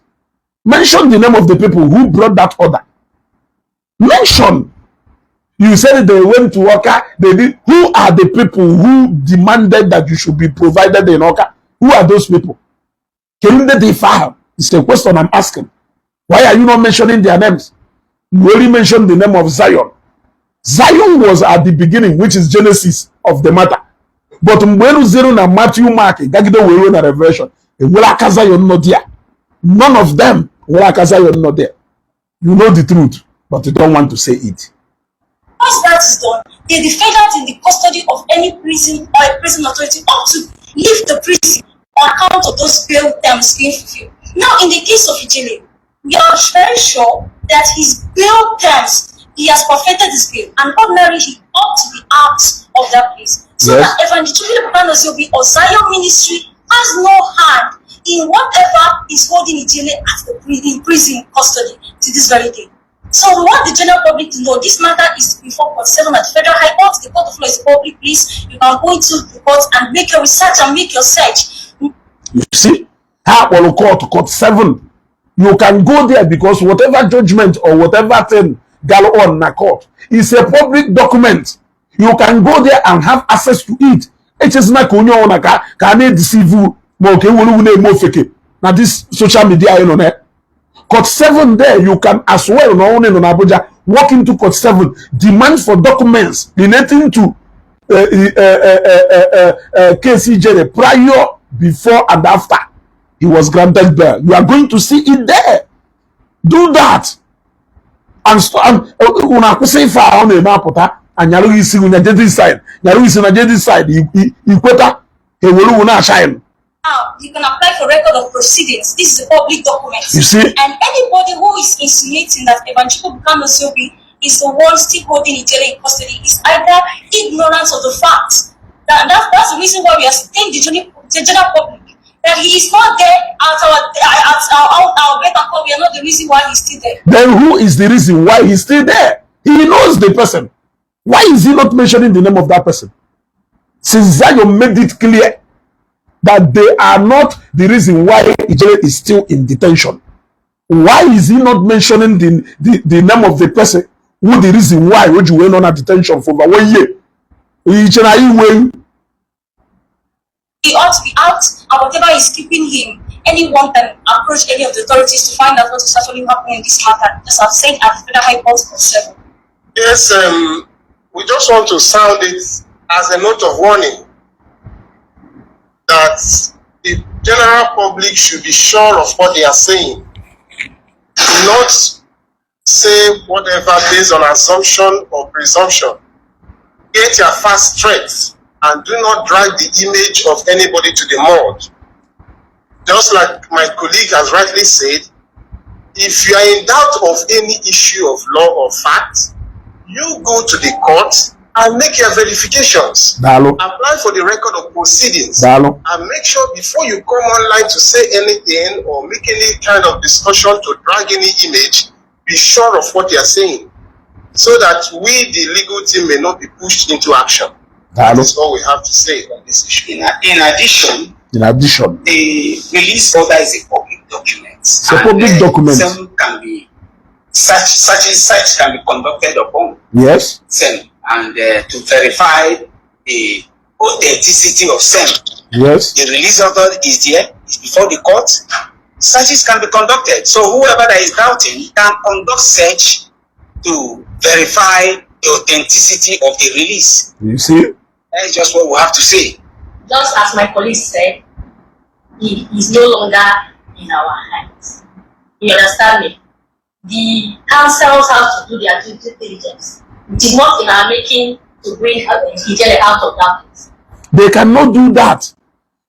Mention the name of the people who brought that order. Mention. You said they went to Awka. They did. Who are the people who demanded that you should be provided in Awka? Who are those people? Can they file? It's a question I'm asking. Why are you not mentioning their names? You only mentioned the name of Zion. Zion was at the beginning, which is genesis of the matter. But mgbe eruziri na Matthew, Mark, gagide wee ruo na Revelation, enwere aka Zion nọ there. None of them nwere aka Zion nọ there. You know the truth, but you don't want to say it. Once that is done, the defendant in the custody of any prison or a prison authority ought to leave the prison on account of those bail terms being fulfilled. Now, in the case of Ijele, we are very sure that his bail terms, he has perfected his bail, and ordinarily he ought to be out of that place. So that Evangelist Obi or Zion Ministry has no hand in whatever is holding Ijele at the in prison custody to this very day. So we want the general public to know this matter is before Court 7 at the Federal High Court. The Court of Law is a public place. You can go into the court and make your research and make your search. You see, ha kpọrọ court, court 7. You can go there because whatever judgment or whatever thing go on na court is a public document. You can go there and have access to it. Echezina ka onye ọbụla ka a na-edeceive ma ọ ka ewere wu na-eme ofeke na this social media anyị nọ na court 7 there. You can as well na ọnwụ nọ na Abuja, walk into court 7, demand for documents relating to case Ijele prior, before and after he was granted bail. You are going to see it there. Do that and unu akwụsị ife a ọ na-eme apụta anyarụghị isi na je this side, nyarụghị isi na je this side, ikweta ha ewere unu na-ashine. Now, you can apply for record of proceedings. This is a public document. You see? And anybody who is insinuating that Evangelist Bukayo Obi is the one still holding Ijele in custody is either ignorance of the facts. That's the reason why we are saying the general public that he is not there at our beck and call. We are not the reason why he's still there. Then who is the reason why he's still there? He knows the person. Why is he not mentioning the name of that person? Since Zion made it clear that they are not the reason why Ijele is still in detention, why is he not mentioning the name of the person who the reason why o ji wee nọ na detention for over one year? Iche na iwe He ought to be out, and whatever is keeping him, anyone can approach any of the authorities to find out what is actually happening in this matter. As I've said, at the Federal High Court Court 7. Yes, we just want to sound it as a note of warning that the general public should be sure of what they are saying, not say whatever based on assumption or presumption. Get your facts straight and do not drag the image of anybody to the mud. Just like my colleague has rightly said, if you are in doubt of any issue of law or fact, you go to the court and make your verifications. Daalụ. Apply for the record of proceedings. Daalụ. And make sure before you come online to say anything or make any kind of discussion to drag any image, be sure of what you are saying so that we, the legal team, may not be pushed into action. Daalụ. That is all we have to say on this issue. In addition, In addition, the release order is a public document. It's a public document. Some can be such can be conducted upon same and to verify the authenticity of same. The release order is there, it's before the court. Searches can be conducted. So whoever that is doubting can conduct search to verify the authenticity of the release. You see. That is just what we have to say. Just as my colleague said, He is no longer in our hands. You understand me? The councils have to do their due diligence. It is not in our making to bring Ijele out of that place. They cannot do that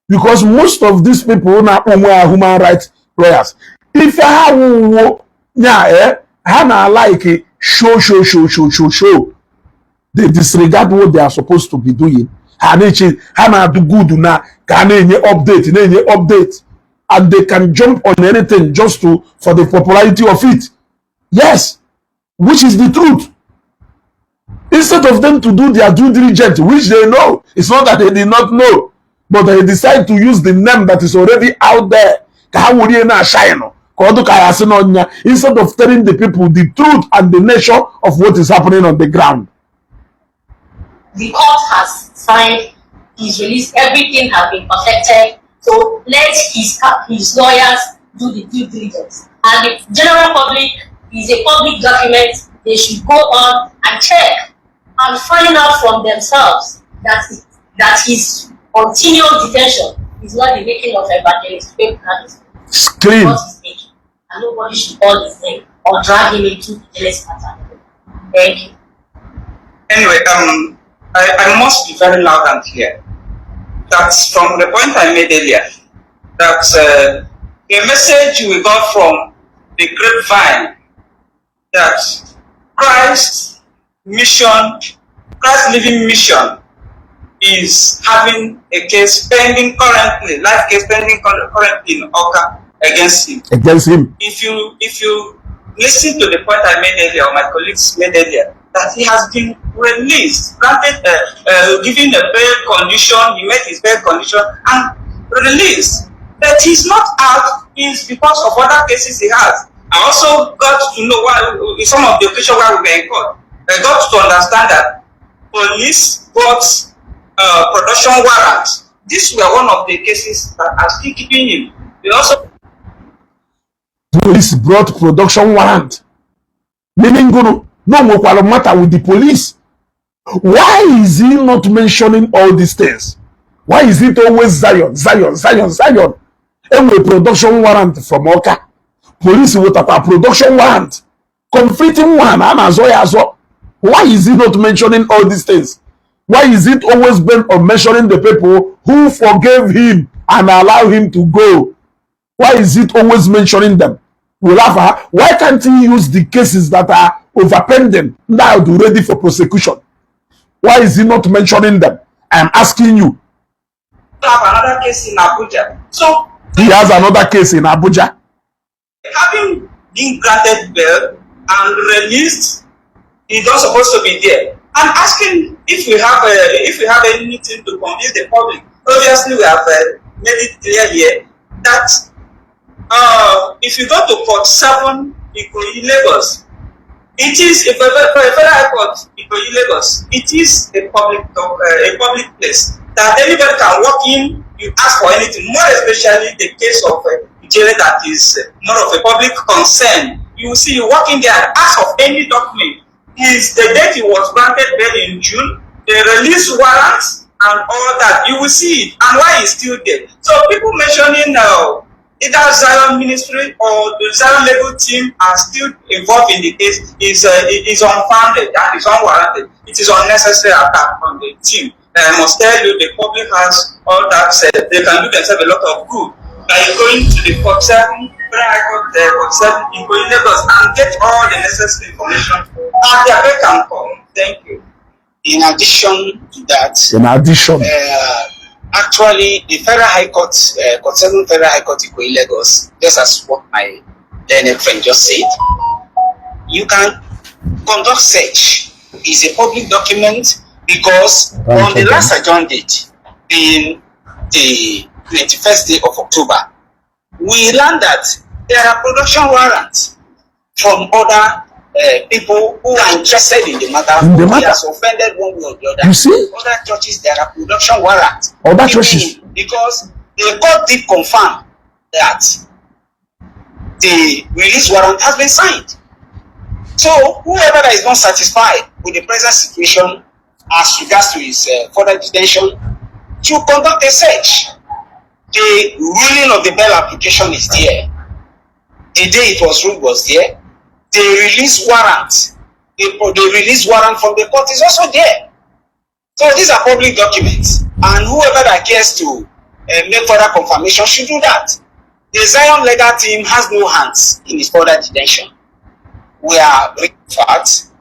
because most of these people na-akpọ onwe ha human rights lawyers, ife ha wụwo nya ha na like show, show, show, show, show, show. They disregard what they are supposed to be doing. Ha na-eche ha na-adụ good na ka a na-enye update, na-enye update, and they can jump on anything just to for the popularity of it. Yes, which is the truth. Instead of them to do their due diligence, which they know, it's not that they did not know, but they decide to use the name that is already out there ka ha were na shine, ka ọ dị ka ya sị n'ọnya, instead of telling the people the truth and the nature of what is happening on the ground. The court has signed his release, everything has been perfected. So let his lawyers do the due diligence. And the general public is a public document. They should go on and check and find out from themselves that his continued detention is not the making of Evangelist Ebuka. Clean. What he's making. And nobody should call his name or drag him into the jealous matter. Thank you. Anyway, I must be very loud and clear that from the point I made earlier, that the message we got from the grapevine that Christ's mission, Christ's living mission, is having a case pending currently, live case pending currently in Awka against him. Against him. If you listen to the point I made earlier, or my colleagues made earlier, that he has been released, granted, given a bail condition, he met his bail condition and released. But he's not out is because of other cases he has. I also got to know why some of the occasions where we were in court. I got to understand that police got production warrants. These were one of the cases that are still keeping him. They also Police brought production warrant, meaning gụnụ no nwekwara matter with the police. Why is he not mentioning all these things? Why is it always Zion, Zion, Zion, Zion? Enwere production warrant from Awka police, wetakwa production warrant, conflicting one, a na-azọ ya azọ. Why is he not mentioning all these things? Why is it always bent on mentioning the people who forgave him and allow him to go? Why is it always mentioning them? Will have her. Why can't he use the cases that are overpending now to ready for prosecution? Why is he not mentioning them? I'm asking you. Have another case in Abuja. So He has another case in Abuja. Having been granted bail and released, he's not supposed to be there. And asking if we have anything to convince the public. Obviously, we have made it clear here that if you go to Court 7 Ikoyi, Lagos, it is for a federal court, Ikoyi, Lagos. It is a public place that anybody can walk in. You ask for anything, more especially the case of Ijele that is more of a public concern. You will see you walk in there and ask of any document. Is the date he was granted bail in June, the release warrants and all that. You will see it and why he's still there. So people mentioning either Zion Ministry or the Zion legal team are still involved in the case is unfounded and is unwarranted. It is unnecessary attack on the team. And I must tell you, the public has all that said. They can do themselves a lot of good by going to the Court 7, Federal High Court, Court 7 in Ikoyi, Lagos and get all the necessary information at their beck and call. Thank you. In addition to that, In addition, actually, the Federal High Court, Court 7 Federal High Court Ikoyi, Lagos, just as what my learned friend just said, you can conduct search. It's a public document because on the last adjourned date, being the 21st day of October, we learned that there are production warrants from other people who are interested in the matter, In the who matter. Has offended one way or the other. You see? Other churches, there are production warrants. Other churches. Because the court did confirm that the release warrant has been signed. So whoever that is not satisfied with the present situation as regards to his further detention should conduct a search. The ruling of the bail application is there. The day it was ruled was there. The release warrant, the release warrant from the court is also there. So these are public documents, and whoever that cares to make further confirmation should do that. The Zion legal team has no hands in his further detention. We are facts.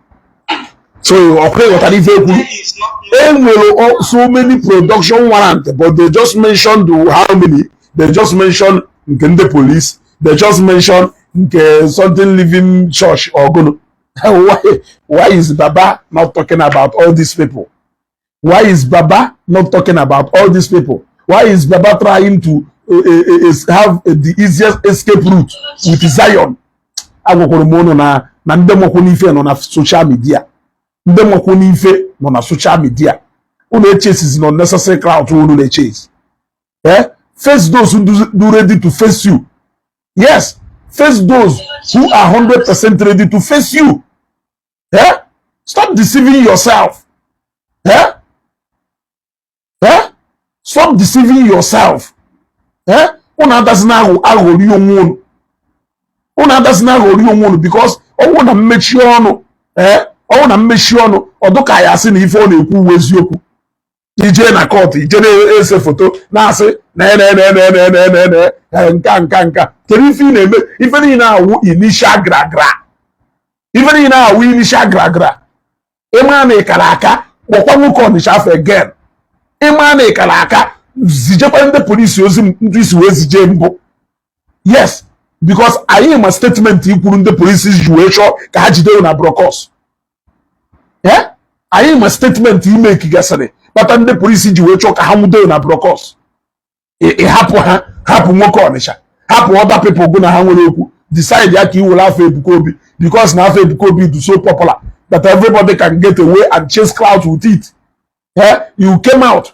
So ọkwa ịghọtara ife ekwuru? Is not known. Enwere so many production warrant, but they just mentioned how many? They just mentioned nke ndị police, they just mentioned nke something living church or gụnụ. Why is Baba not talking about all these people? Why is Baba not talking about all these people? Why is Baba trying to have the easiest escape route with Zion? Agwakwara m unu na ndị nwekwu n'ife nọ na social media, ndị nwekwu n'ife nọ na social media. Unu echesizi na unnecessary crowd unu na-echase. Eh, face those who do ready to face you. Yes, face those who are 100% ready to face you. Eh, stop deceiving yourself. Eh, eh, stop deceiving yourself. Eh, unu adazina aghọrị onwe unu, unu adazina aghọrị onwe unu, because ọnwụ na mmechi ọnụ, ee, ọnwụ na mmechi ọnụ ọdụ ka ya asị na ife ọ na-ekwu uwe eziokwu. Ije na court, ije na-ese foto na-asị na na na na na na na na nka nka nka. Kedu ife ị na-eme? Ife niile awụ initial gra gra, ife niile awụ initial gra gra. Ịma na ịkara aka, kpọkwa nwoke Ọnịcha afọ again. Ịma na ịkara aka, zijekwa ndị polisi ozi ndị isi wee zije mbụ. Yes, because anyị ma statement ikwuru ndị polisi ji wee chọọ ka ha jide na Brokos. Anyị ma statement ime gasịrị kpata ndị polisi ji wee chọọ ka ha nwude na Brokos. Ị hapụ ha, hapụ nwoke Ọnịcha, hapụ other people gụ na ha nwere okwu. Decide ya ka i were afọ Ebuka Obi, because na afọ Ebuka Obi do so popular that everybody can get away and chase clout with it. Eh, you came out.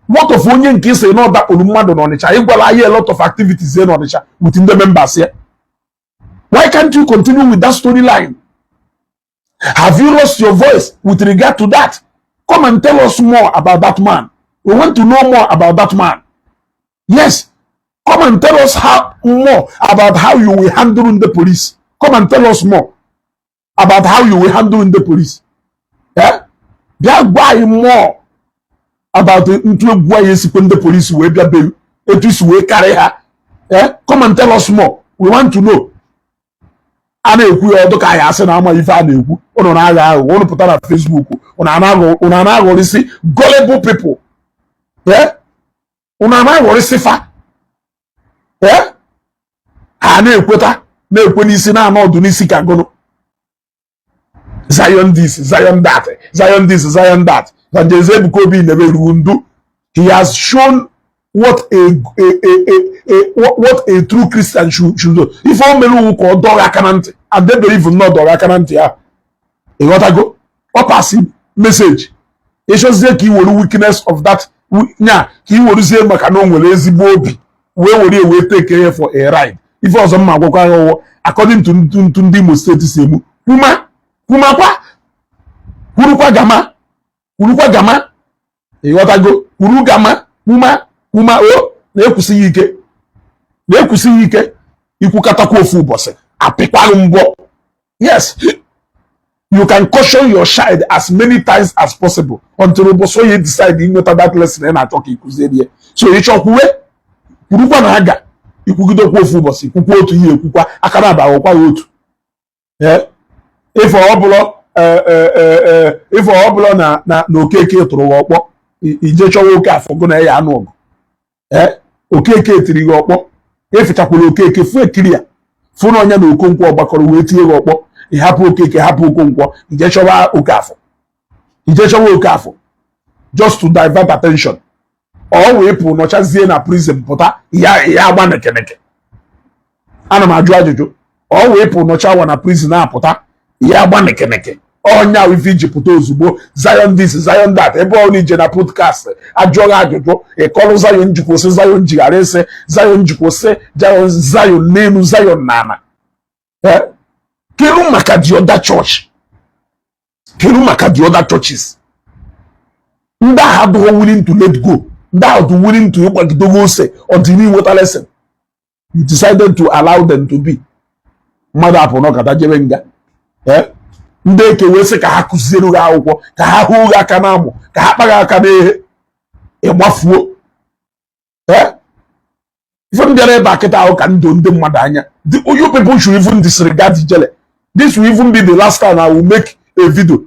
What of onye nke isi na ọ dakpuru mmadụ n'Ọnịcha? Ịgwala anyị a lot of activities here n'Ọnịcha with ndị members ya. Why can't you continue with that storyline? Have you lost your voice with regard to that? Come and tell us more about that man. We want to know more about that man. Yes, come and tell us how more about how you will handle the police. Come and tell us more about how you will handle the police. Yeah, bịa gwa anyị more about ntu egwu anyị esikwe ndị polisi wee bịa be etu isi wee karị ha. Eh, come and tell us more. We want to know. A na-ekwu ya ọdụ ka anyị asị na ama ife a na-ekwu. Ụnụ na-aghọ aghụghọ. Ụnụ pụta na Facebook, ụnụ ana-aghọrịsị gullible people. Eh, ụnụ ana-aghọrịsị fa. Eh, ha na-ekweta, na-ekwe n'isi, na-anọ ọdụ n'isi ka gụnụ. Zion this, Zion that, Zion this, Zion that. Evangelist Ebuka Obi never ndu. He has shown what a true Christian should do. Ife o mere uwu ka ọ dọrọ aka na ntị, and they believe na ọ dọrọ aka na ntị ya. Ịghọtago? Ọ pass message. Ịchọzie ka i were weakness of that nya, ka i werezie maka na o nwere ezigbo obi wee were wee take ya for a ride. Ife ọzọ mma agwakwa ya ụwọ, according to ntu ndị Imo Steeti si emu, kwuma kwumakwa, kwurukwa gama, kwurukwa gama. Ịghọtago? Kwuru gama, kwuma kwuma o na-ekwusighị ike, na-ekwusighị ike. Ikwukatakwa ofu ụbọchị, apịkwaghị mbọ. Yes, you can caution your child as many times as possible until ụbọchị onye decide inweta that lesson ị na-achọ ka ịkụziere ya. So ịchọkwuwe, kwurukwa na aga ikwugidekwa ofu ụbọchị, kwukwa otu ihe, ekwukwa aka na aba aghọkwa ya otu. Ife ọbụla, ife ọbụla na Okeke tụrụ gị ọkpọ, ije chọwa oke afọ gụ na ya anụ ọgụ. Ee, Okeke tiri gị ọkpọ, efechakwala Okeke, fụ ekiri ya, fụ na ọnya na Okonkwo gbakọrọ wee tie gị ọkpọ. Ịhapụ Okeke, hapụ Okonkwo, ije chọwa oke afọ, ije chọwa oke afọ just to divert attention. Ọ wee pụ nọchazie na prison pụta ya, ya agba nekeneke. Ana m ajụ ajụjụ. Ọ wee pụ nọchawa na prison apụta, ya agba nekeneke. Ọnya ife iji pụta ozugbo, Zion this, Zion that. Ebe ọ ije na podcast, ajụọghị ajụjụ, ịkọrọ Zion jikwụsị, Zion jighara ese, Zion jikwụsị, Zion, Zion n'elu, Zion n'ala. Kedu maka the other church? Kedu maka the other churches? Ndị agha adịghị willing to let go. Ndị ahụ dị willing to ịgbagide gị ose until ị nweta lesson. You decided to allow them to be. Mmadụ apụ n'ọkata jebe nga. Eh? Ndị eke wee sị ka ha kụziere gị akwụkwọ, ka ha hụ gị aka n'amụ, ka ha kpa gị aka n'ehe, ịgbafuo. Eh? Ife m bịara ebe a kịta ahụ ka ndụ ndị mmadụ anya. You people should even disregard Ijele. This will even be the last time I will make a video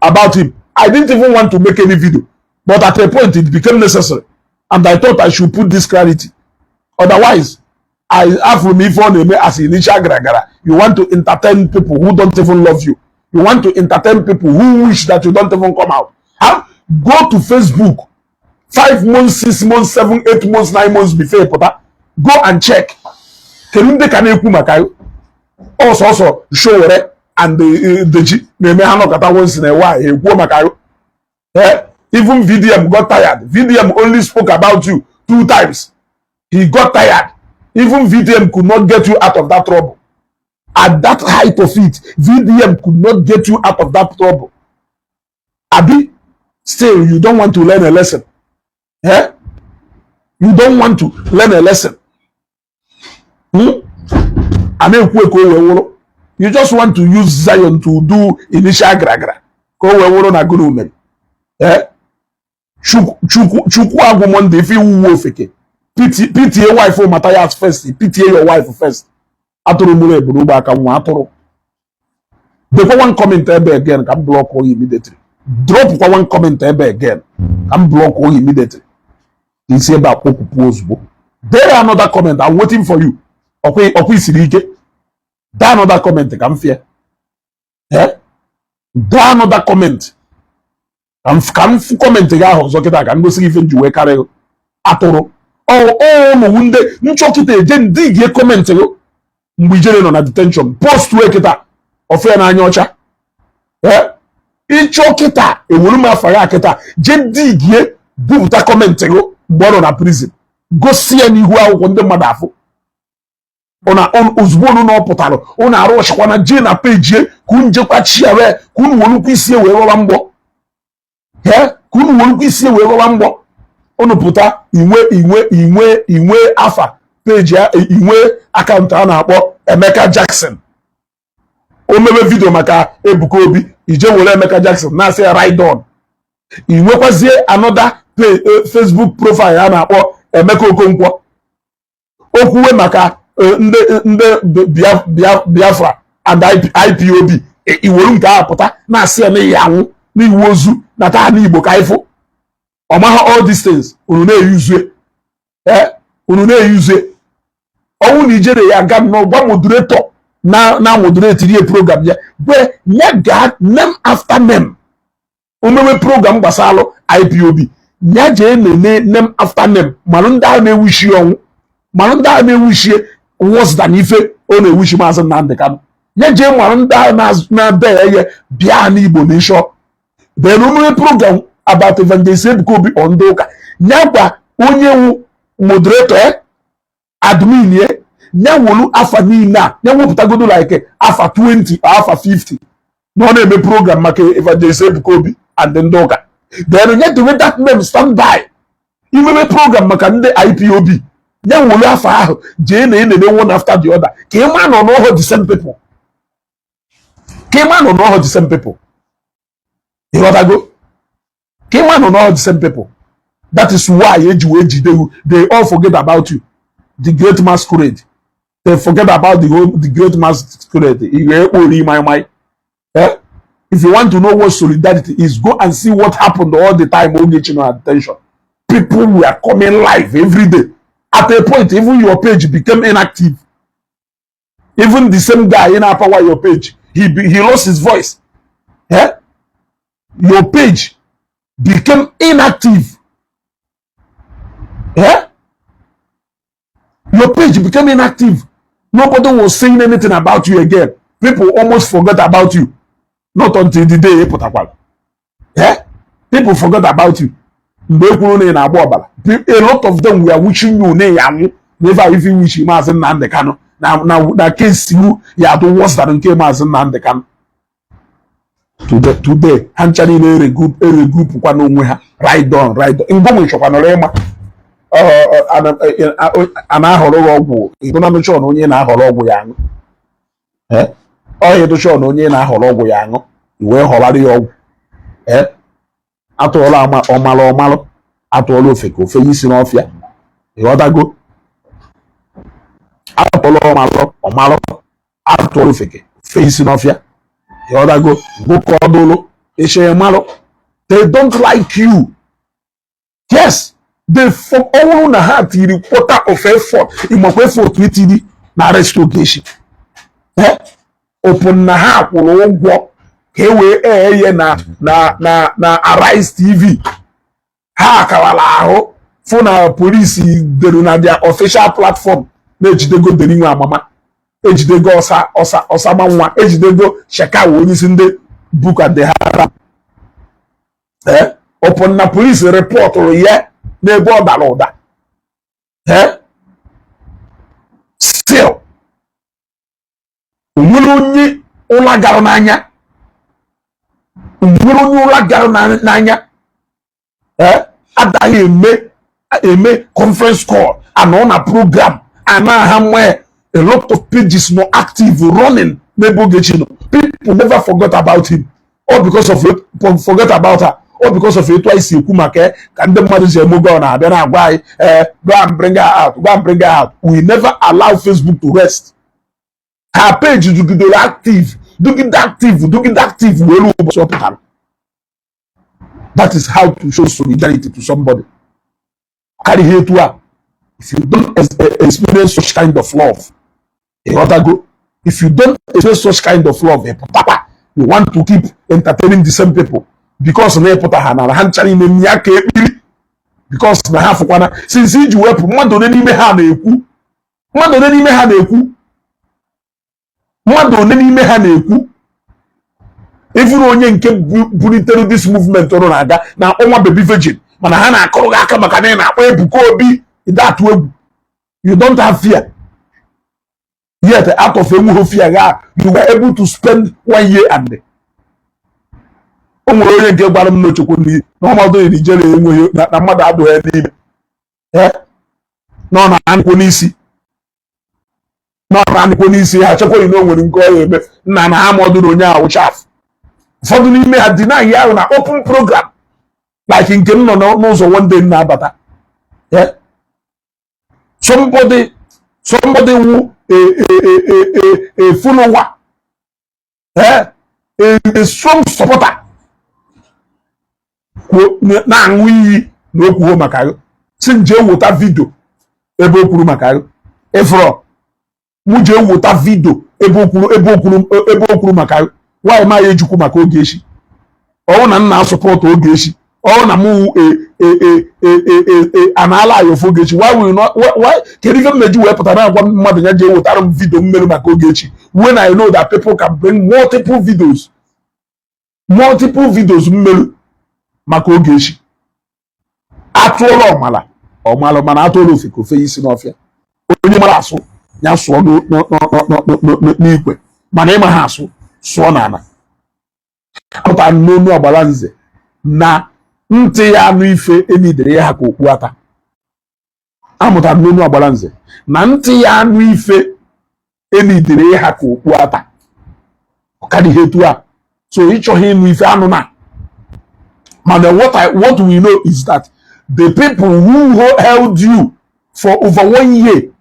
about him. I didn't even want to make any video, but at a point it became necessary and I thought I should put this clarity. Otherwise, I afụrụ m ife ọ na-eme as initial gara gara. You want to entertain people who don't even love you. You want to entertain people who wish that you don't even come out. How? Go to Facebook 5 months, 6 months, 7, 8 months, 9 months before pụta, go and check kedu ndị ka na-ekwu maka ọsọsọ Sowore and Deji na-eme ha nọkọta once in a while ekwuo maka. Eh, even VDM got tired. VDM only spoke about you two times. He got tired. Even VDM could not get you out of that trouble. At that height of it, VDM could not get you out of that trouble. Abi, still you don't want to learn a lesson. Eh? You don't want to learn a lesson. Hmm? A na-ekwu ka o wee wụrụ. You just want to use Zion to do initial gragra ka o wee wụrụ na gụrụ mere. Eh? Chukwu Chukwu agwụ Monday ife iwu ofeke. PTA wife Matthias first. PTA your wife first. Atụrụ mụrụ eburu ụgbọ aka nwa atụrụ. Dekwa one comment ebe again ka m block you immediately. Drop kwa one comment ebe again ka m block you immediately. Isi ebe a kpọkwupụ ozugbo. Dere another comment. I'm waiting for you. Ọkwa ọkwa isiri ike. Dee another comment ka m fie. Eh? Dee another comment. Ka m fụ comment gị ahụ ọzọ kịta ka m gosi gị ife m ji wee karị atụrụ. Ọ ụmụ ndị nchọ kịta eje ndị gie comment gị mgbe ijere nọ na detention post wee kịta ọfụ ya n'anya ọcha. Ee, ịchọ kịta ewuru m afa ya kịta jee digie bupụta comment gị mgbe ọ nọ na prison, gosi ya n'ihu akwụkwọ ndị mmadụ afụ. Ozugbo unu na ọ pụtara, unu arụ ọchịkwana jee na page ka unu jekwa chiare ka unu werukwa isi wee rọwa mgbọ. Ee, ka unu werukwa isi wee rọwa mgbọ. Unu pụta inwe inwe inwe inwe afa page ya, inwe account a na-akpọ Emeka Jackson. O mewe video maka Ebuka Obi, ije were Emeka Jackson na-asị ya ride on. I nwekwazie another Facebook profile a na-akpọ Emeka Okonkwo. Okwuwe maka ndị Biafra and IPOB, iweru nke ahụ pụta na-asị ya n'ihi anwụ n'iwu ozu na taa n'Igbo ka ịfụ ọmaha. All these things unu na-eyuzue, ee, unu na-eyuzue. Ọnwụ na ijere ya aga nnọọ gwa moderator na moderate rie program ya, gwe ya gaa name after name. Omewe program gbasalụ IPOB, ya jee nene name after name, malụ ndị ahụ na-ewushi ọnwụ, malụ ndị ahụ na-ewushie worse than ife ọ na-ewushi Maazị Nnamdị Kanụ. Ya jee malụ ndị ahụ na-ebe ya bịa n'Igbo na ịshọ. Then omewe program about Evangelist Ebuka Obi or ndị ụka, ya gwa onye wu moderator, admin ye, ya wolu afa niile a, ya wepụtagodo like afa 20 or afa 50 na ọ na-eme program maka Evangelist Ebuka Obi and ndị ụka. Then ya dowe that name stand by. Imeme program maka ndị IPOB, ya wolu afa ahụ jee na enene one after the other ka ị ma nọ n'ọhụ the same people, ka ị ma nọ n'ọhụ the same people. Ịghọtago? Ka ị ma nọ n'ọhụ the same people. That is why eji wee jide you. They all forget about you, the great masquerade. They forget about the whole the great masquerade. Ị ga-ekpori mai. Eh? If you want to know what solidarity is, go and see what happened all the time Ogechi no attention. People were coming live every day. At a point, even your page became inactive. Even the same guy in power your page, he lost his voice. Eh? Your page became inactive. Eh? Your page became inactive. Nobody was saying anything about you again. People almost forgot about you. Not until the day ị pụtakwara. Eh? People forgot about you. Mgbe e kwuru na ị na-agba ọbara, a lot of them were wishing you na ya anwụ. Never even wish Maazị Nnamdi Kanu na case iwu ya adụ worse than nke Maazị Nnamdi Kanu. Today, today, ha ncha niile eregroup kwa n'onwe ha. Ride on, ride on. Ngwa chọkwanụrụ ịma a na-ahọrọ gị ọgwụ ịdụnamịchọ na onye na-ahọrọ ọgwụ ya aṅụ. Ọhịa ịdụchọ na onye na-ahọrọ ọgwụ ya aṅụ, i wee họrara ya ọgwụ. Ee, atụọla ama ọmalụ ọmalụ, atụọla ofe ka ofe isi n'ọfịa. Ịghọtago? Atụọla ọmalụ ọmalụ, atụọla ofeke ofe isi n'ọfịa. Ịghọtago? Nwoke ọdụlụ ịchọ malụ. They don't like you. Yes, they for ọnwụrụ na ha tiri quarter of effort, ịmakwa effort itiri na arrest Ogechi. Open na ha kwụrụ ụgwọ ka e wee ee na Arise TV. Ha kawara ahụ fụ na polisi dere na their official platform na-ejidego Derinwe Amama, ejidego ọsa ọsa ọsama nwa, ejidego Shekawa, onyeisi ndị Boko Haram. Ee, open na polisi reportụrụ ya n'ebe ọ dara ụda. Ee, still onwere onye ụla gara n'anya, onwere onye ụla gara n'anya. Ee, adaghị eme conference call, anọ na program ana ha nwee a lot of pages no active running n'ebe Ogechi nọ. People never forgot about him, all because of forget about her, all because of etu anyị si ekwu maka ya, ka ndị mmadụ si eme oge ọ na-abịa na-agwa anyị, ee, "Go and bring her out, go and bring her out." We never allow Facebook to rest. Her page dugidere active, dugide active, dugide active, wee ruo ụbọchị ọ pụtara. That is how to show solidarity to somebody. Karịa etu a, if you don't experience such kind of love, ịghọtago? If you don't experience such kind of love, ịpụtakwa, you want to keep entertaining the same people because na ịpụta ha nara ha ncha niile nye aka ekpiri, because na ha fụkwana since iji wepụ mmadụ one n'ime ha na-ekwu, mmadụ one n'ime ha na-ekwu, mmadụ one n'ime ha na-ekwu. Ifuru onye nke bulitere this movement ọrụ na-aga na ọnwa baby virgin, mana ha na-akụrụ gị aka maka na ị na-akpọ Ebuka Obi atụ egwu. You don't have fear yet. Out of enweghị fear ga, you were able to spend one year and o nwere onye nke gwara m n'ochekwu n'iyi na ọmọdụ Nigeria enweghị na mmadụ adụghị ya n'ime. Na ọ na-anịkwo n'isi, na ọ na-anịkwo n'isi ha chekwaghị na o nwere nke ọ ya eme nna na ha mọdụrụ onye ahụ chaf. Ụfọdụ n'ime ha deny ahụ na open program like nke m nọ n'ụzọ one day m na-abata. Somebody wu a follower, a strong supporter, na-aṅụ iyi na okwuo maka gị, si m jee wota video ebe o kwuru maka gị. Ịfụrọ mụ jee wota video ebe o kwuru maka gị. Nwaanyị ma ya ejikwu maka Ogechi, ọwụ na nna support Ogechi, ọwụ na mụ anaala ayọfụ Ogechi. Why will not why? Kedu ife mmeji wee pụtara agwa mmadụ ya jee wetara m video mmerụ maka Ogechi when I know that people can bring multiple videos, multiple videos mmerụ maka Ogechi? Atụọla ọmala ọmalụ, mana atụọla ofe ka ofe isi n'ọfịa. Onye mara asụ ya sụọ n'ikwe, mana ịma ha asụ, sụọ n'ala. Apụtara n'onu agbara nze na ntị ya anụ ife enidere ya ha ka okpu ata. Amụtara n'onu agbara nze na ntị ya anụ ife enidere ya ha ka okpu ata. Ọ karịghị etu a. So ịchọghị ịnụ ife anụ na mana what we know is that the people who held you for over one year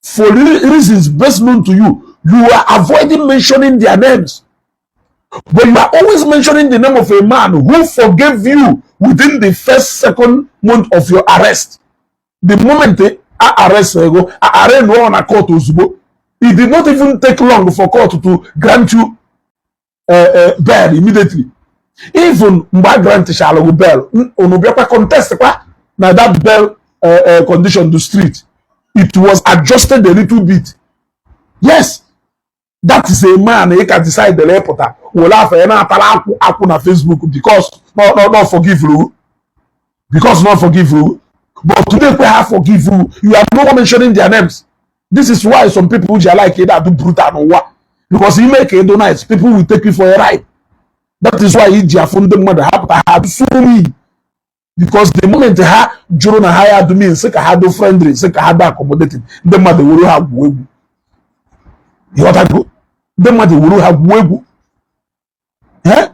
for reasons best known to you, you are avoiding mentioning their names, but you are always mentioning the name of a man who forgave you within the first second month of your arrest. The moment they arrest go arrest no na court ozugbo, it did not even take long for court to grant you bail immediately. Even mgbe a grant chalụ bail, unu bịakwa contest kwa na that bail condition to street, it was adjusted a little bit. Yes, that is a man ị ka decide ịpụta were afọ ya na-atara akwụ akwụ na Facebook because no forgive you, because no forgive you. But today kwe ha forgive you, you are no more mentioning their names. This is why some people ji like ịda do brutal n'ụwa, because ime ka ịdụ nice, people will take you for a ride. That is why iji afụ ndị mmadụ ha pụta ha so mean, because the moment ha jụrụ na ha ya do mean, sị ka ha do friendly, sị ka ha do accommodating, ndị mmadụ were ha gwuo egwu. Ịghọtago? Ndị mmadụ were ha gwuo egwu. Eh?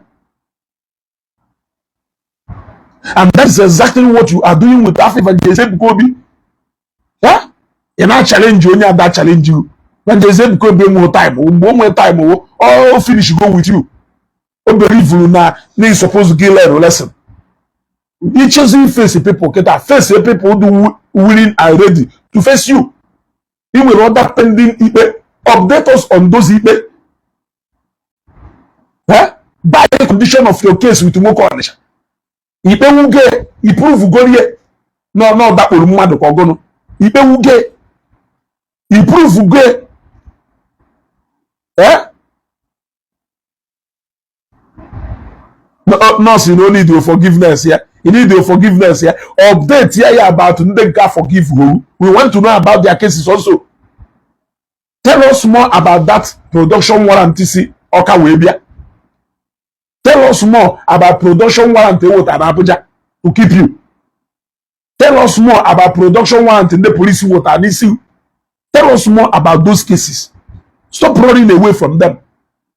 And that is exactly what you are doing with Afro Evangelist Ebuka Obi. Eh? Ị na-challenge onye ada challenge you. Evangelist Ebuka Obi enweghị time. Mgbe o nwee time, o all finish go with you. O believe na you suppose to learn lesson. You choosing face people kịta, face people do willing and ready to face you. Ị nwere other pending ikpe. Update us on those ikpe. Eh? By the condition of your case with nwoke Ọnịsha. Ikpe wuge iprove gorie na ọ dakporo mmadụ ka ọgụnụ. Ikpe wuge iprove go. Eh? Nọọsụ no need your forgiveness ya. You need your forgiveness ya. Update ya about ndị nke forgive who. We want to know about their cases also. Tell us more about that production warrant si Ọka wee bịa. Tell us more about production warrant ewetara na Abuja to keep you. Tell us more about production warrant ndị polisi wetara n'isi. Tell us more about those cases. Stop running away from them.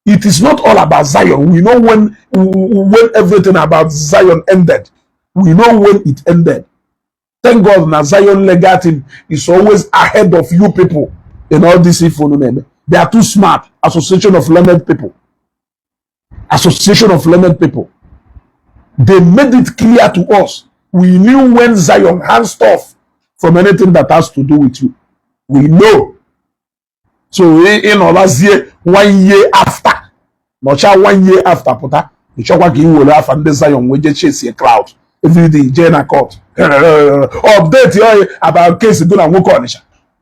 It is not all about Zion. We know when everything about Zion ended. We know when it ended. Thank God na Zion legal team is always ahead of you people in all this ife unu na-eme. They are too smart. Association of Learned People. Association of Learned People. They made it clear to us. We knew when Zion hands off from anything that has to do with you. We know. So ị nọlazie one year after, nọcha one year after pụta, ị chọkwa ka ị were afa ndị Zion wee jee chase clout everyday, jee na court. Update ya about case go na nwoke Ọnịsha.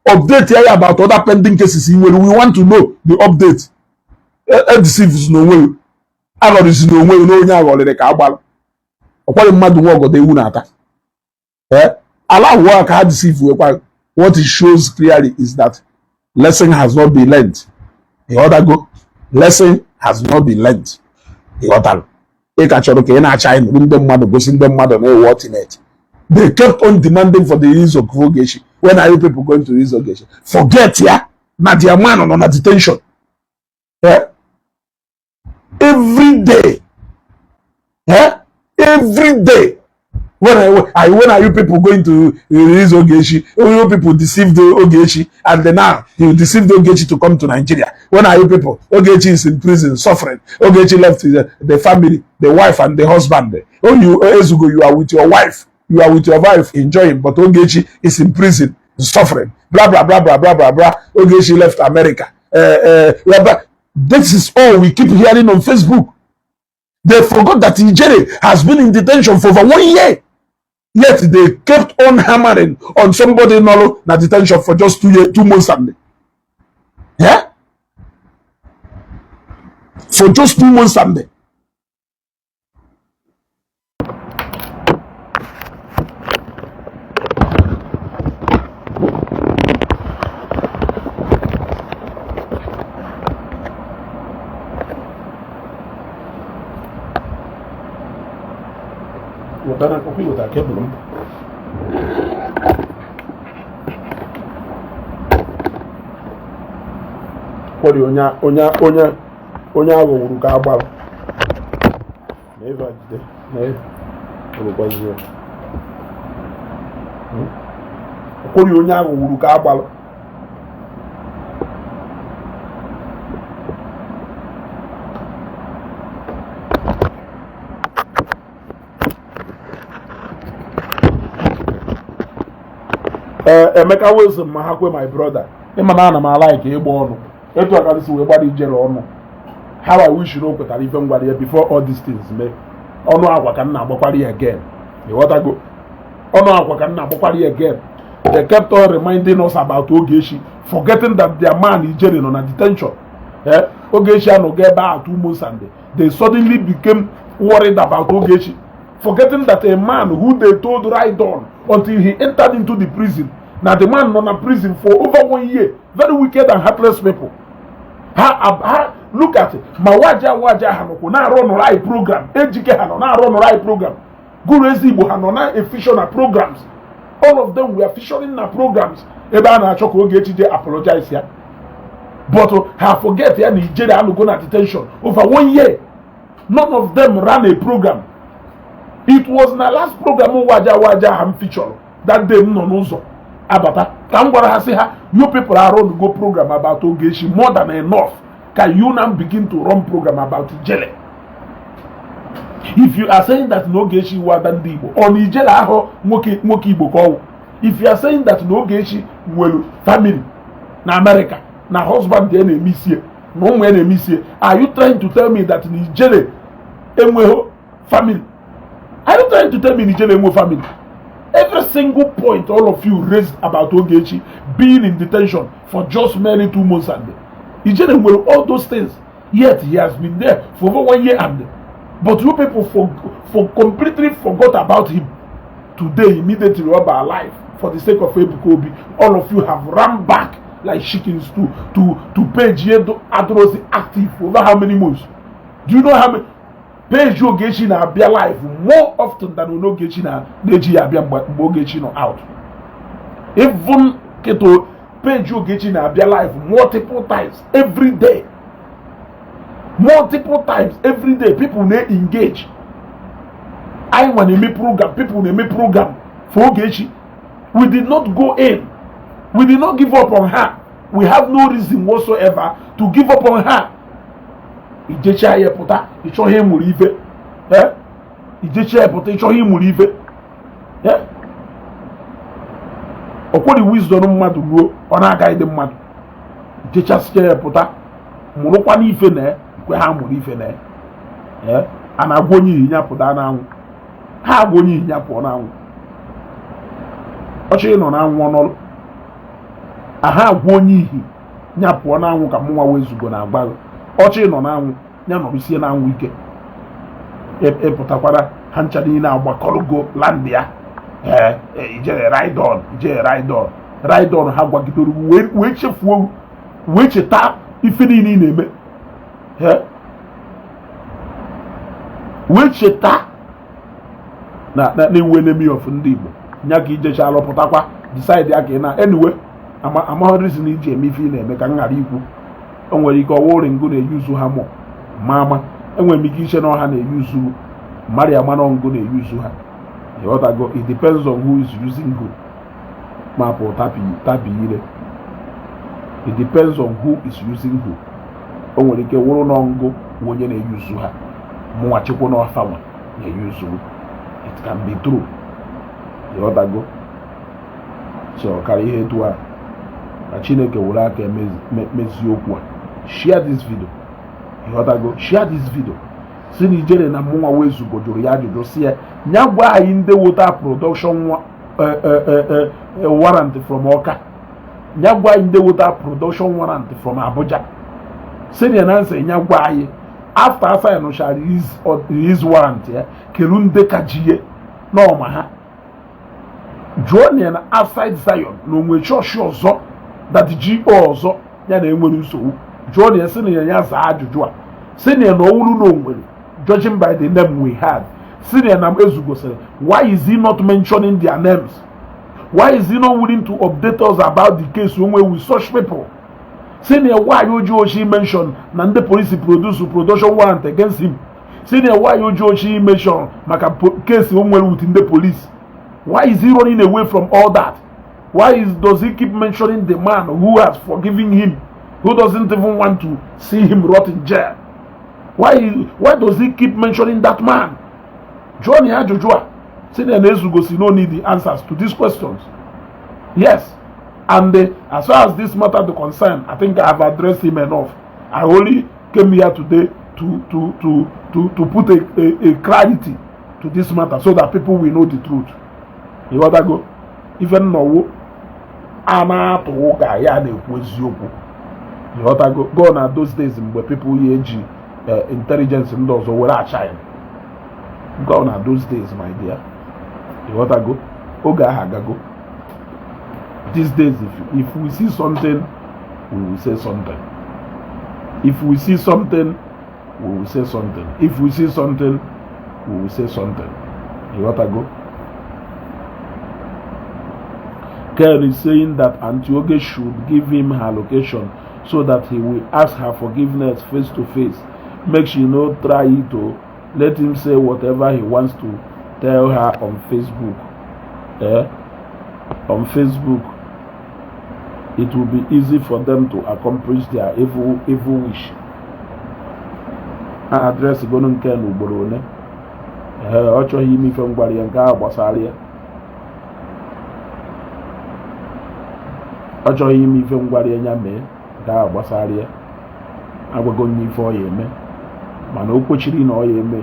Update ya about other pending cases ị nwere. We want to know the update. Edeceives n'onwe gị, aghọrịzi n'onwe gị na onye aghọrịrị ka agbara ọkwaghị mmadụ nwe ọgọdọ ewu na-ata. Ala ahụọ ka ha deceive wekwa. What it shows clearly is that lesson has not been learned. Ịghọtago? Lesson has not been learned. Ịghọtara? Ị ka chọrọ ka ị na-acha anyị nụrụ ndị mmadụ gosi ndị mmadụ na ewu ultimate. They kept on demanding for the release of Ogechi. When are you people going to release Ogechi? Forget ya na their man nọ na detention. Eh? Every day. Eh? Every day. When are you people going to release Ogechi? Oh, you people deceived Ogechi, and then now you deceived Ogechi to come to Nigeria. When are you people? Ogechi is in prison, suffering. Ogechi left the family, the wife and the husband. Oh, you Ezugo, you are with your wife. You are with your wife enjoying, but Ogechi is in prison, suffering. Blah blah blah blah blah blah blah. Ogechi left America. Blah. This is all we keep hearing on Facebook. They forgot that Ijere has been in detention for over 1 year. Yet they kept on hammering on somebody nọ na detention for just 2 years, 2 months and yeah? For just 2 months and wetara akwụkwọ iweta kebụl m kwọrị onye onye onye onye aghọgburu ka agbara na ebe jide na ebe kwọrị onye aghọgburu ka agbara. Ee, Emeka Wilson ma ha kwe, my brother, ịma na ana m ala ka ịgba ọnụ etu aka si wee gbara ijere ọnụ. How I wish na o kwetara ife ngwara ya before all these things mee. Ọnụ agwa ka m na-agbakwara ya again. Ịghọtago? Ọnụ agwa ka m na-agbakwara ya again. They kept on reminding us about Ogechi, forgetting that their man Ijere nọ na detention. Eh? Ogechi anọgo ebe a 2 months and they suddenly became worried about Ogechi, forgetting that a man who they told ride on until he entered into the prison, na the man nọ na prison for over one year. Very wicked and heartless people. Ha look at ma waja waja, ha nọkwu na-arụ nụrụ anyị program. Ejike ha nọ na-arụ nụrụ anyị program. Guru Ezigbo ha nọ na-efeature na programs. All of them were featuring na programs ebe a na-achọ ka Ogechi je apologize ya, but ha forget ya na Ijele anọgo na detention over one year. None of them ran a program. It was na last program waja waja ha m feature that day m nọ n'ụzọ abata ka m gwara ha, sị ha, "You people are run go program about Ogechi more than enough. Can you now begin to run program about Ijele?" If you are saying that na Ogechi wada ndị Igbo, ọ na Ijele ahụ nwoke nwoke Igbo ka ọwụ? If you are saying that na Ogechi nwere family na America, na husband ya na-eme isie, na ụmụ ya na-eme isie, are you trying to tell me that na Ijele enweghị family? Are you trying to tell me na Ijele enwe family? Every single point all of you raised about Ogechi being in detention for just merely 2 months, and Ijele nwere all those things, yet he has been there for over one year, and but you people for completely forgot about him. Today, immediately ọba alive for the sake of Ebuka Obi, all of you have run back like chickens to page Adrosi active for over how many months? Do you know how many page Ogechi na-abịa live more often than Ogechi na na-eji ya abịa mgbe Ogechi nọ out? Even keto page Ogechi na-abịa live multiple times every day, multiple times every day. People na-engage. Anyị nwa na-eme program, people na-eme program for Ogechi. We did not go in, we did not give up on her. We have no reason whatsoever to give up on her. Ijecha ya pụta, ịchọghị ịmụrụ ife. Ijecha ya pụta, ịchọghị ịmụrụ ife. Ọkwọrị wisdom mmadụ ruo ọ na-agaghị dị mmadụ. Jechasịcha ya pụta, mụrụkwa n'ife na ikwe ha mụrụ ife na ya. A na-agwa onye ihinya pụta n'anwụ, ha agwa onye ihinya pụọ n'anwụ. Ọchọ ịnọ n'anwụ ọnọlụ aha, agwa onye ihi nya pụọ n'anwụ ka mụnwa wezugo na-agba gị. Ọchọ ịnọ n'anwụ, ya nọrụsie n'anwụ ike. Ịpụtakwara ha ncha niile agbakọrọgo land ya. Ee, ijere ride on, ijere ride on, ride on. Ha gwagidoro wee chefuo, wee cheta ife niile ị na-eme. Ee, wee cheta na na-ewu enemy of ndị Igbo nya ka ijecha alụpụtakwa decide ya ka ị na. Anyway, amaghị reason iji eme ife ị na-eme ka m ghara ikwu. O nwere ike ọwa ngo na-eyuzu ha mụ ma ama. Enwere m ike iche na ọha na-eyuzu mmadụ ya, mana ngo na-eyuzu ha. Ịghọtago? It depends on who is using who. Ma pụ tapi tapi ire. It depends on who is using who. O nwere ike wụrụ na ngụ bụ onye na-eyuzu ha, mụnwa chekwa na ọfa nwa na-eyuzu. It can be true. Ịghọtago? So karịa ihe etu a ka Chineke were aka mezie okwu a. Share this video. Ịghọtago? Share this video. Si na ijere na mụnwa wezugo jụrụ ya ajụjụ, si ya nya gwa anyị ndị wota production warrant from Ọka, nya gwa anyị ndị wota production warrant from Abuja. Si na nsị nya gwa anyị after asa nụchara release warrant ya, kelu ndị ka ji n'ọma ha. Jụọ na ya na outside Zion na onwe chọọchị ọzọ that go ọzọ ya na enwere nsogbu. Jụọ na ya, sị na ya ya zaa ajụjụ a. Sị na ya na ọwụrụ na onwere, judging by the name we had. Sị na ya na ezugosiri, why is he not mentioning their names? Why is he not willing to update us about the case onwe with such people? Sị na why oji ochi mention na ndị police produce production warrant against him? Sị na why oji ochi mention maka case o nwere with ndị police? Why is he running away from all that? Why does he keep mentioning the man who has forgiven him, who doesn't even want to see him rot in jail? Why does he keep mentioning that man? Jụọ ya ajụjụ a. Sị na na-ezugosi no need the answers to these questions. Yes, and as far as this matter the concern, I think I have addressed him enough. I only came here today to put a clarity to this matter so that people will know the truth. Ịghọtago? Ife nnọwo a na-atụ ụka ya na-ekwu eziokwu. Ịghọtago? Go na those days mgbe people ya eji intelligence ndị ọzọ were acha ya. Go na those days, my dear. Ịghọtago? Oge ahụ agago. These days, if we see something, we will say something. If we see something, we will say something. If we see something, we will say something. Ịghọtago? Ken is saying that Auntie Oge should give him her location so that he will ask her forgiveness face to face. Make she no try to let him say whatever he wants to tell her on Facebook. Eh? On Facebook, it will be easy for them to accomplish their evil evil wish. A address gonu nke na ugboro ole. Ee, ọ chọghị ime ife m gwara ya, nke ahụ gbasara ya. Ọ chọghị ime ife m gwara ya, ya mee, nke ahụ gbasara ya. Agwago m ya ife ọ ya eme, mana o kwechiri na ọ ya eme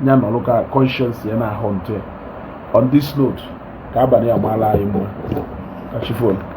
ya, nọrọ ka conscience ya na-ahụ ntụ ya. On this note, ka abalị a maala anyị mma. Ka chi foo.